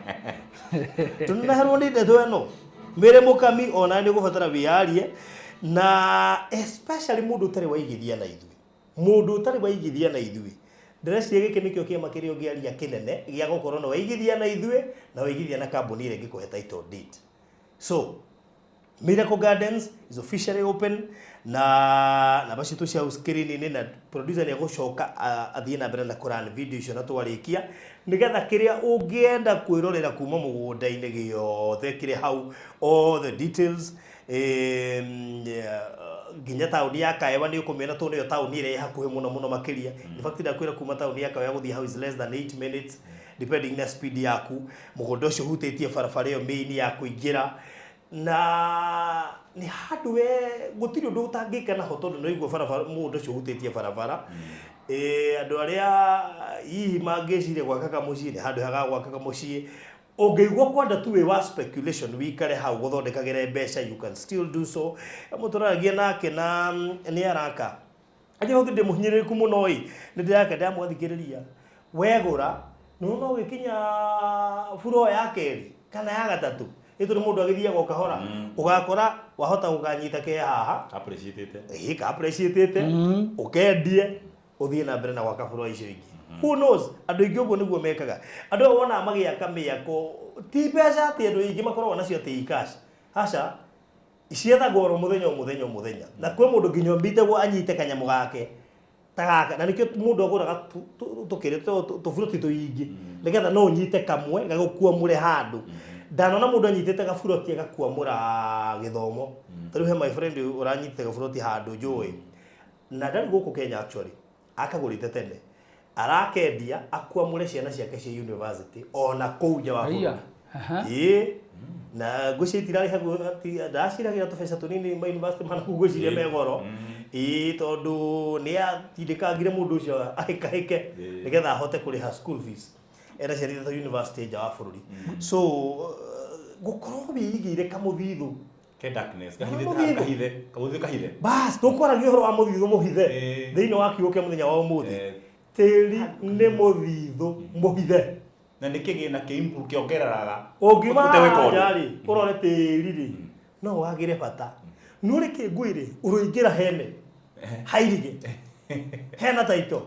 S2: Tũneneherwo nĩ ndeto ĩno. Mĩrĩ mũkami ona nĩ ũgũbatara wĩyarie na especially mũndũ ũtarĩ waigithia na ithuĩ. Mũndũ ũtarĩ waigithia na ithuĩ. Ndĩreciria gĩkĩ nĩkĩo kĩama kĩrĩa ũngĩaria kĩnene gĩa gũkorwo na waigithia na ithuĩ na waigithia na kambuni ĩrĩa ĩngĩkũhe title deed. So Miracle Gardens is officially open na namba citũ cia screen-inĩ na producer nĩ egũcoka athiĩ na mbere na kũrun video icio na twarĩkia nĩgetha kĩrĩa ũngĩenda kwĩrorera kuma mũgũnda-inĩ gĩothe kĩrĩ hau all the details nginya taũni ya Kaewa nĩ ũkũmĩona tondũ nĩyo taũni ĩrĩa ĩ hakuhĩ mũno mũno makĩria. In fact ndakwĩra kuma taũni ya Kaewa gũthiĩ hau is less than 8 minutes depending na speed yaku. Mũgũnda ũcio ũhutĩtie barabara ĩyo main ya kũingĩra na nĩ handũ we gũtirĩ ũndũ ũtangĩka naho tondũ no igua barabara mũgũnda ũcio ũhutĩtie barabara. Andũ arĩa hihi mangĩciria gwaka kamũciĩ nĩ handũ hega gwaka kamũciĩ. Ũngĩigua kwenda tu wĩ wa speculation wikare hau gũthondekagĩre mbeca you can still do so. Mũtũraragia nake na nĩ araka Aje hau ndĩ mũhinyĩrĩrĩku mũno ĩ nĩ ndĩraka ndamwathikĩrĩria wegũra nĩ no ũgĩkinya buro ya kerĩ kana ya gatatũ ĩ tondũ mũndũ agĩthiaga o kahora ũgakora wahota gũkanyita ke haha
S1: Appreciate.
S2: Ĩ ka appreciate ũkendie ũthiĩ na mbere na gwaka buro icio ingĩ. Who knows andũ aingĩ ũguo nĩguo mekaga. Andũ aya wonaga magĩaka mĩako ti mbeca atĩ andũ aingĩ makoragwo nacio atĩ cash. Aca ciethagwo oro mũthenya o mũthenya o mũthenya na kwĩ mũndũ nginya ũmbitagwo anyite kanyamũ gake ta gaka na nĩkĩo mũndũ agũraga tũkĩrĩ tũburoti tũingĩ nĩgetha no ũnyite kamwe gagũkuamũre handũ. Ndanona mũndũ anyitĩte gaburoti agakuamũra gĩthomo. Ta rĩu he my friend ũranyitĩte gaburoti handũ njũĩ na ndarĩ gũkũ Kenya actually akagũrĩte tene arakendia akuamũre ciana ciake cia university ona kũu nja wa bũrũri. Ĩĩ na ngwĩciria itirarĩhagwo ndaciragĩra tũbeca tũnini ma university mana kũu ngwĩciria me goro. Ĩĩ tondũ nĩ atindĩkangire mũndũ ũcio ahĩkahĩke nĩgetha ahote kũrĩha school fees. Ena ciana ithatũ university nja wa bũrũri. So gũkorwo wĩigĩire kamũthithũ
S1: Ke darkness kahithe kamũthithũ kahithe.
S2: Bas tũkwaragia ũhoro wa mũthithũ mũhithe thĩinĩ wa kiugo kĩa mũthenya wa ũmũthĩ. Tĩri nĩ mũthithũ mũhithe.
S1: Na nĩ kĩgĩna kĩ kĩongereraga.
S2: Ũngiuma haha rĩ ũrore tĩri rĩ no wagĩre bata. No rĩkĩ ngwĩre ũroingĩra hene hairige hena taito.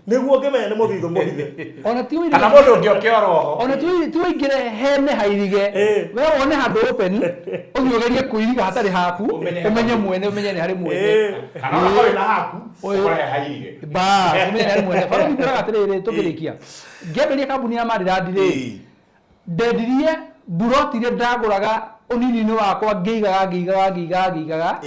S2: Nĩguo ngĩmenya nĩ mũthithũ mũhithe.
S3: Ona ti ũirige.
S1: Kana mũndũ ũngĩ oke oroho.
S3: Ona ti ũingĩre hene hairige. We wone handũ open ũthiĩ ũgerie kũiriga hatarĩ haku ũmenye mwene ũmenye nĩ harĩ mwene.
S1: Kana ona korwo wĩna haku ũkore he hairige.
S3: Bas ũmenye nĩ harĩ mwene. Barũthi ngwĩraga atĩrĩrĩ tũkĩrĩkia. Ngĩambĩrĩria kambuni ya Maryland rĩ ndendirie mburoti iria ndagũraga ũnini-inĩ wakwa ngĩigaga ngĩigaga ngĩigaga ngĩigaga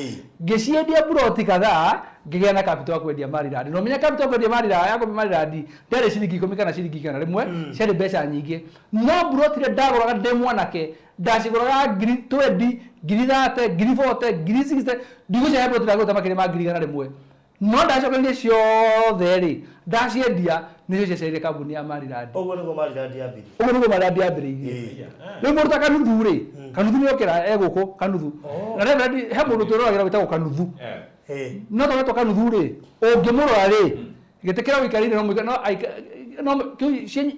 S3: ngĩciendia mburoti kadhaa ngĩgĩa na capital ya kwendia Maryland. Na ũmenye capital ya kwendia Maryland ya kwendia Maryland ndĩarĩ ciringi 10 kana ciringi 100 ciarĩ mbeca nyingĩ. No mburoti iria ndagũraga ndĩ mwanake ndacigũraga ngiri 20 ngiri 30 ngiri 40 ngiri 60 ndigũcihe mburoti ndagũrĩte makĩria ma ngiri 100. No ndacokereire ciothe rĩ ndaciendia nĩcio ciaciarire kambuni ya Maryland.
S2: Ũguo nĩguo Maryland yambĩrĩirie.
S3: Ũguo nĩguo Maryland yambĩrĩirie. Rĩu mũndũ ta Kanuthu rĩ Kanuthu nĩokĩra e gũkũ Kanuthu. Na Reverend he mũndũ twĩroragĩra wĩtagwo Kanuthu. No tondũ Kanuthu rĩ ũngĩmũrora rĩ gĩtĩ kĩrĩa ũikarĩire no mũika no kĩu ciĩ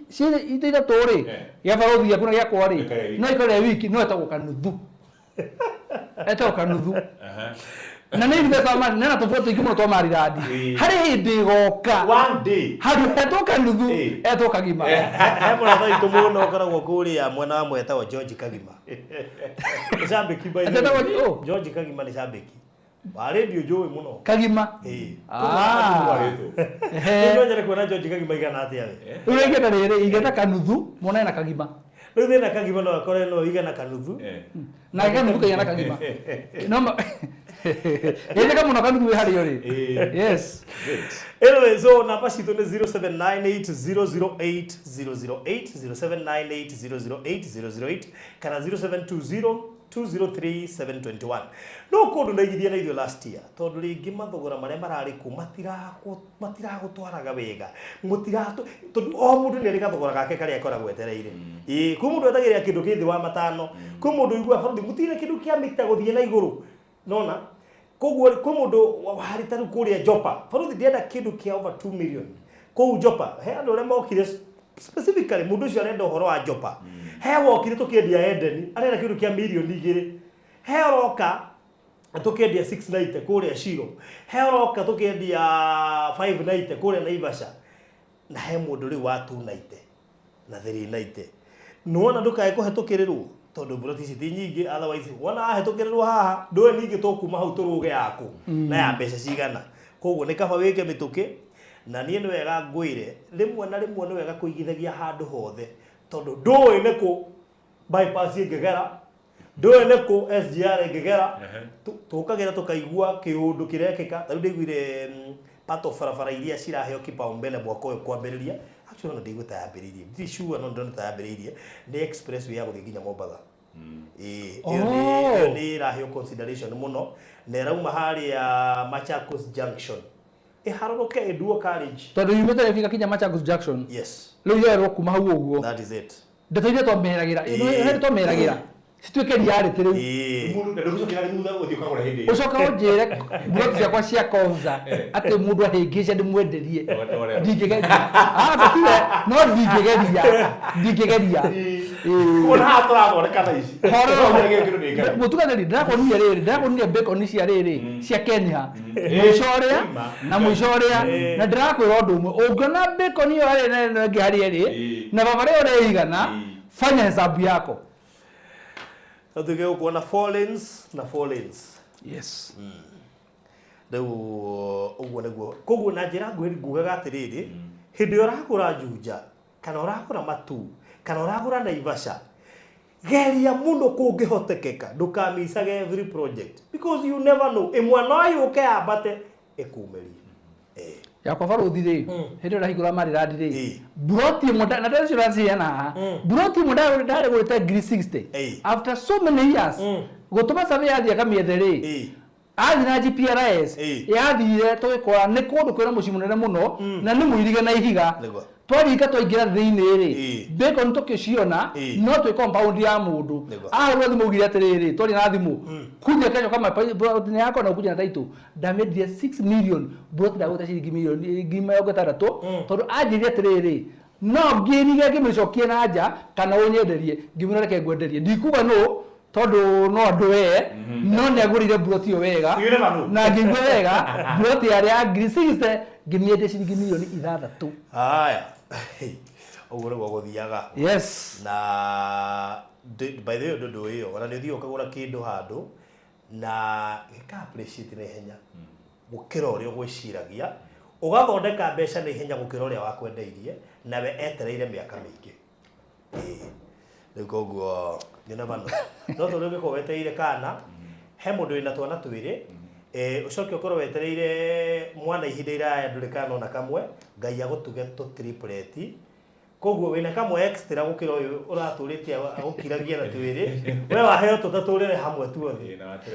S3: itĩ ithatũ rĩ gĩa barũthi gĩaku na gĩakwa rĩ no ikarĩre wiki no etagwo Kanuthu. Etagwo Kanuthu. Na nĩ mbeca ma nena tofauti ingĩ mũno twa Maryland. Harĩ hĩndĩ ĩgoka
S1: one day
S3: handũ etwo Kanuthu etwo Kagima.
S2: He mũrata witũ mũno ũkoragwo kũrĩa mwena wa mwetagwo George Kagima. Nĩ cambĩki by the way. George Kagima nĩ cambĩki. Wa radio njũĩ mũno.
S3: Kagima.
S2: Rĩu no nyende kuona George Kagima igana atĩa we.
S3: Rĩu ingĩenda rĩrĩ ingĩenda Kanuthu monane na Kagima.
S2: Rĩu thĩna Kagima no akore no igana Kanuthu.
S3: Na Kanuthu kaigana Kagima. No Geithĩka mũno kanuthu wĩ harĩa ũrĩ. Yes.
S2: Anyway, so namba citũ nĩ 0798008008, 0798008008 kana 0720203721. No kũndũ ndaigithia na ithuĩ last year tondũ rĩngĩ mathogora marĩa mararĩ kũ matiragũtwaraga wega, mũtiratũ tondũ o mũndũ nĩ arĩ gathogora gake karĩa akoragwo etereire. Ĩĩ, kwĩ mũndũ etagĩrĩra kĩndũ kĩ thĩ wa matano, kwĩ mũndũ ũiguaga bũrũri mũtirĩ kĩndũ kĩa mita gũthiĩ na igũrũ, nona koguo kwĩ mũndũ warĩ ta rĩu kũrĩa Jopa, bũrũri ndĩrenda kĩndũ kĩa over 2 million kũu Jopa. He andũ arĩa mokire specifically mũndũ ũcio arenda ũhoro wa Jopa, he wokire tũkĩendia Eden arenda kĩndũ kĩa mirioni 2, he ũroka tũkĩendia 690 kũrĩa Shiro, he ũroka tũkĩendia 590 kũrĩa Naivasha, na he mũndũ rĩu wa 290 na 390. Nĩwona ndũkae kũhetũkĩrĩrwo tondũ mburoti ici ti nyingĩ, otherwise wona wahetũkĩrĩrwo haha ndũĩ ningĩ tũkuma hau tũrũge yaku na ya mbeca cigana. Koguo nĩ kaba wĩke mĩtũkĩ, na niĩ nĩ wega ngwĩre rĩmwe na rĩmwe nĩ wega kũigithagia handũ hothe tondũ ndũĩ nĩ kũ bypass ĩngĩgera, ndũĩ nĩ kũ SGR ĩngĩgera. Tũkagera tũkaigua kĩũndũ kĩrekĩka. Ta rĩu ndaiguire part of barabara iria ciraheo kipaumbele mwaka ũyũ kwambĩrĩria, actually ona ndaigua ta yambĩrĩirie, ndirĩ sure, no ndĩrona ta yambĩrĩirie, nĩ expressway ya gũthiĩ nginya Mombatha. Ĩĩ, ĩyo nĩ ĩraheo consideration mũno na ĩrauma harĩa Machakos Junction ĩharũrũke ĩduo carriage.
S3: Tondũ yumĩte ĩfika kinya Machakos Junction.
S2: Yes.
S3: Rĩu yerwo kuma hau ũguo.
S2: That is it.
S3: Ndeto iria twameragĩra, ĩno twameragĩra cituĩke reality rĩu.
S1: Mũndũ ndũgũcokera thutha ũthiĩ ũkagũra hĩndĩ ĩyo.
S3: Ũcoka ũnjĩre mburoti ciakwa cia konza atĩ mũndũ ahĩngĩca ndĩmwenderie. Ndingĩgeria. Ah, tũtiwe, no ndingĩgeria. Ndingĩgeria.
S1: Kuona haha tũrathondeka thaa ici. Tũrathondeka kĩndũ nĩ Ngai.
S3: Mũtungatĩri, ndĩrakuonirie rĩrĩ, ndĩrakuonirie bacon cia rĩrĩ, cia Kenya. Mũico ũrĩa, na mũico ũrĩa, na ndĩrakwĩra ũndũ ũmwe, ũngĩona bacon ĩyo harĩa na ĩno ĩngĩ harĩa ĩrĩ, na baba rĩo ũrĩigana, fanya hesabu yako.
S2: Tũtuĩke gũkuona 4 lanes na 4 lanes.
S3: Yes.
S2: Rĩu ũguo nĩguo. Koguo na njĩra nguhĩ ngugaga atĩrĩrĩ, hĩndĩ ĩrĩa ũragũra Juja, kana ũragũra Matu, kana ũragũra Naivasha, geria mũno kũngĩhotekeka ndũkamicage every project because you never know, ĩmwe no yũke yambate ĩkumĩrie.
S3: Yakwa barũthi rĩ, hĩndĩ ĩrĩa ndahingũra marĩrandi rĩ, mburoti ĩmwe na ndacio ndaciheana haha, mburoti ĩmwe ndarĩgũrĩte ngiri 60 after so many years gũtũma survey yathiĩ akamĩethe rĩ, athiĩ na GPRS yathire tũgĩkora nĩ kũndũ kwĩna mũciĩ mũnene mũno na nĩ mũirige na ihiga. Twarika twaingĩra thĩinĩ rĩ, bacon tũkĩciona no twĩ compound ya mũndũ. Ahũra thimũ augire atĩrĩrĩ, twarĩ na thimũ kuja kesho kama plot yako na ukuja na title, ndamĩendirie 6 million plot ndagũta ciringi milioni 60 tondũ anjĩrire atĩrĩrĩ, no ngĩrige ngĩmĩcokie na nja kana ũnyenderie, ngĩmwĩra reke ngwenderie, ndikuga no tondũ no andũ we no nĩ agũrire plot ĩyo wega na ngĩigua wega plot yarĩ ya ngiri 60 ngĩmĩendia ciringi milioni 6.
S2: Haya, ũguo nĩguo gũthiaga.
S3: Yes.
S2: Na by the way ũndũ ũyũ ona nĩ ũthiaga ũkagũra kĩndũ handũ na gĩka appreciate na ihenya gũkĩra ũrĩa ũgwĩciragia, ũgathondeka mbeca na ihenya gũkĩra ũrĩa wakwendeirie, nawe etereire mĩaka mĩingĩ. Rĩu koguo you never know. No tondũ ũngĩkorwo wetereire kana he mũndũ wĩna twana twĩrĩ, ũcoke ũkorwo wetereire mwana ihinda iraya ndũrĩ kana ona kamwe, Ngai agũtuge tũ triplet. Koguo wĩna kamwe extra gũkĩra ũyũ ũratũrĩtie agũkiragia na twĩrĩ, we waheo tũtatũ ũrere hamwe tuothe. That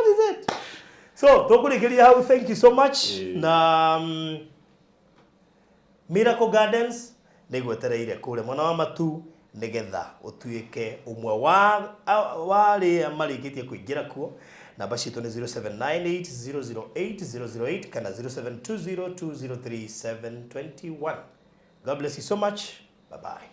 S2: is it. So tũkũrĩkĩria hau, thank you so much. Na Miracle Gardens nĩgwetereire kũrĩa mwena wa Matu nĩgetha ũtuĩke ũmwe wa arĩa marĩkĩtie kũingĩra kuo. Namba citũ nĩ 0798008008 kana 0720203721. God bless you so much. Bye bye.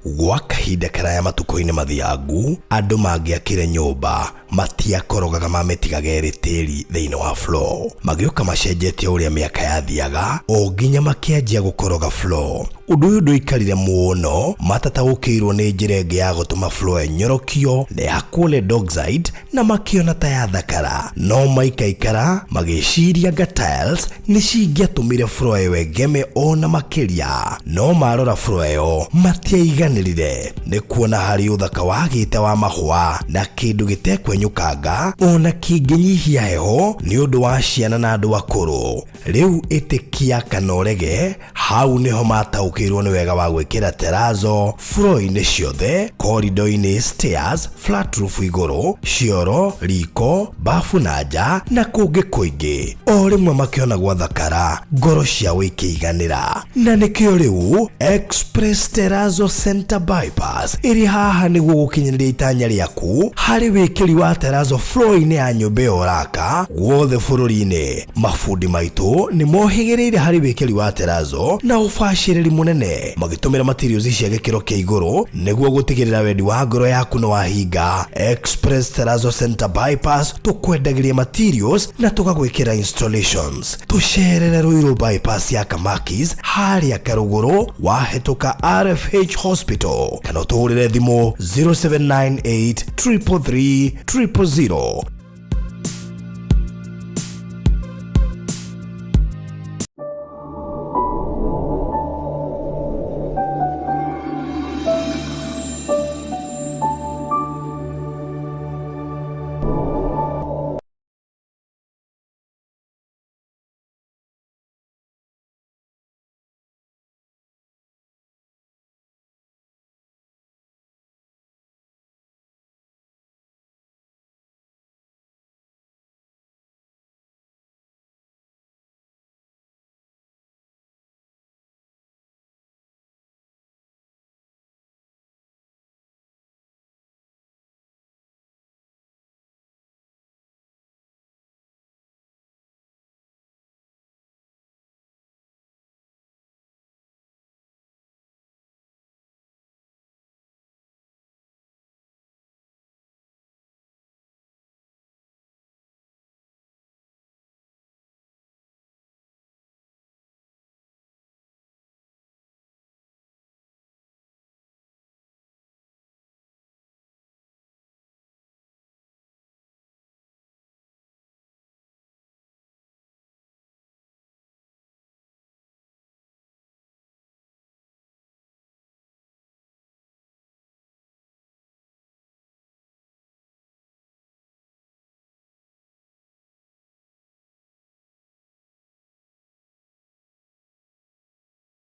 S4: Gwa kahinda karaya matukũ-inĩ mathiangu, andũ mangĩakire nyũmba matiakorogaga mamĩtigaga ĩrĩ tĩri thĩinĩ wa floor. Magĩũka macenjetie ũrĩa mĩaka yathiaga o nginya makĩanjia gũkoroga floor. Ũndũ ũyũ ndũikarire mũno, matataũkĩirwo nĩ njĩra ĩngĩ ya gũtũma floor ĩnyorokio na ĩhakwo lead oxide na makĩona ta yathakara. No maikaikara magĩciria nga tiles nĩ cingĩatũmire floor ĩyo ĩgeme ona makĩria. No marora floor ĩyo matiaiganĩrire nĩ kuona harĩ ũthaka wagĩte wa mahũa na kĩndũ gĩtekwenyorokio. kwenyũkanga ona kĩngĩnyihia heho nĩ ũndũ wa ciana na andũ akũrũ. Rĩu ĩtĩkia kana ũrege, hau nĩho mataũkĩirwo nĩ wega wa gwĩkĩra terazo floor-inĩ ciothe, corridor-inĩ, stairs, flat roof igũrũ, cioro, riko, bafu na nja na kũngĩ kũingĩ. O rĩmwe makĩona gwathakara, ngoro ciao ikĩiganĩra. Na nĩkĩo rĩu Express Terrazzo Center Bypass ĩrĩ haha nĩguo gũkinyanĩria itanya rĩaku harĩ wĩkĩri wa terrazzo floor-inĩ ya nyũmba ĩyo ũraka guothe bũrũri-inĩ. Mabundi maitũ nĩ mohĩgĩrĩire harĩ wĩkĩri wa terrazzo na ũbacĩrĩri mũnene magĩtũmĩra materials cia gĩkĩro kĩa igũrũ nĩguo gũtigĩrĩra wendi wa ngoro yaku nĩ wahinga. Express Terrazzo Center Bypass tũkwendagĩria materials na tũgagwĩkĩra installations. Tũcerere Ruiru Bypass ya Kamakis harĩa Karũgũrũ wahĩtũka RFH Hospital kana ũtũhũrĩre thimũ 0798 333 000.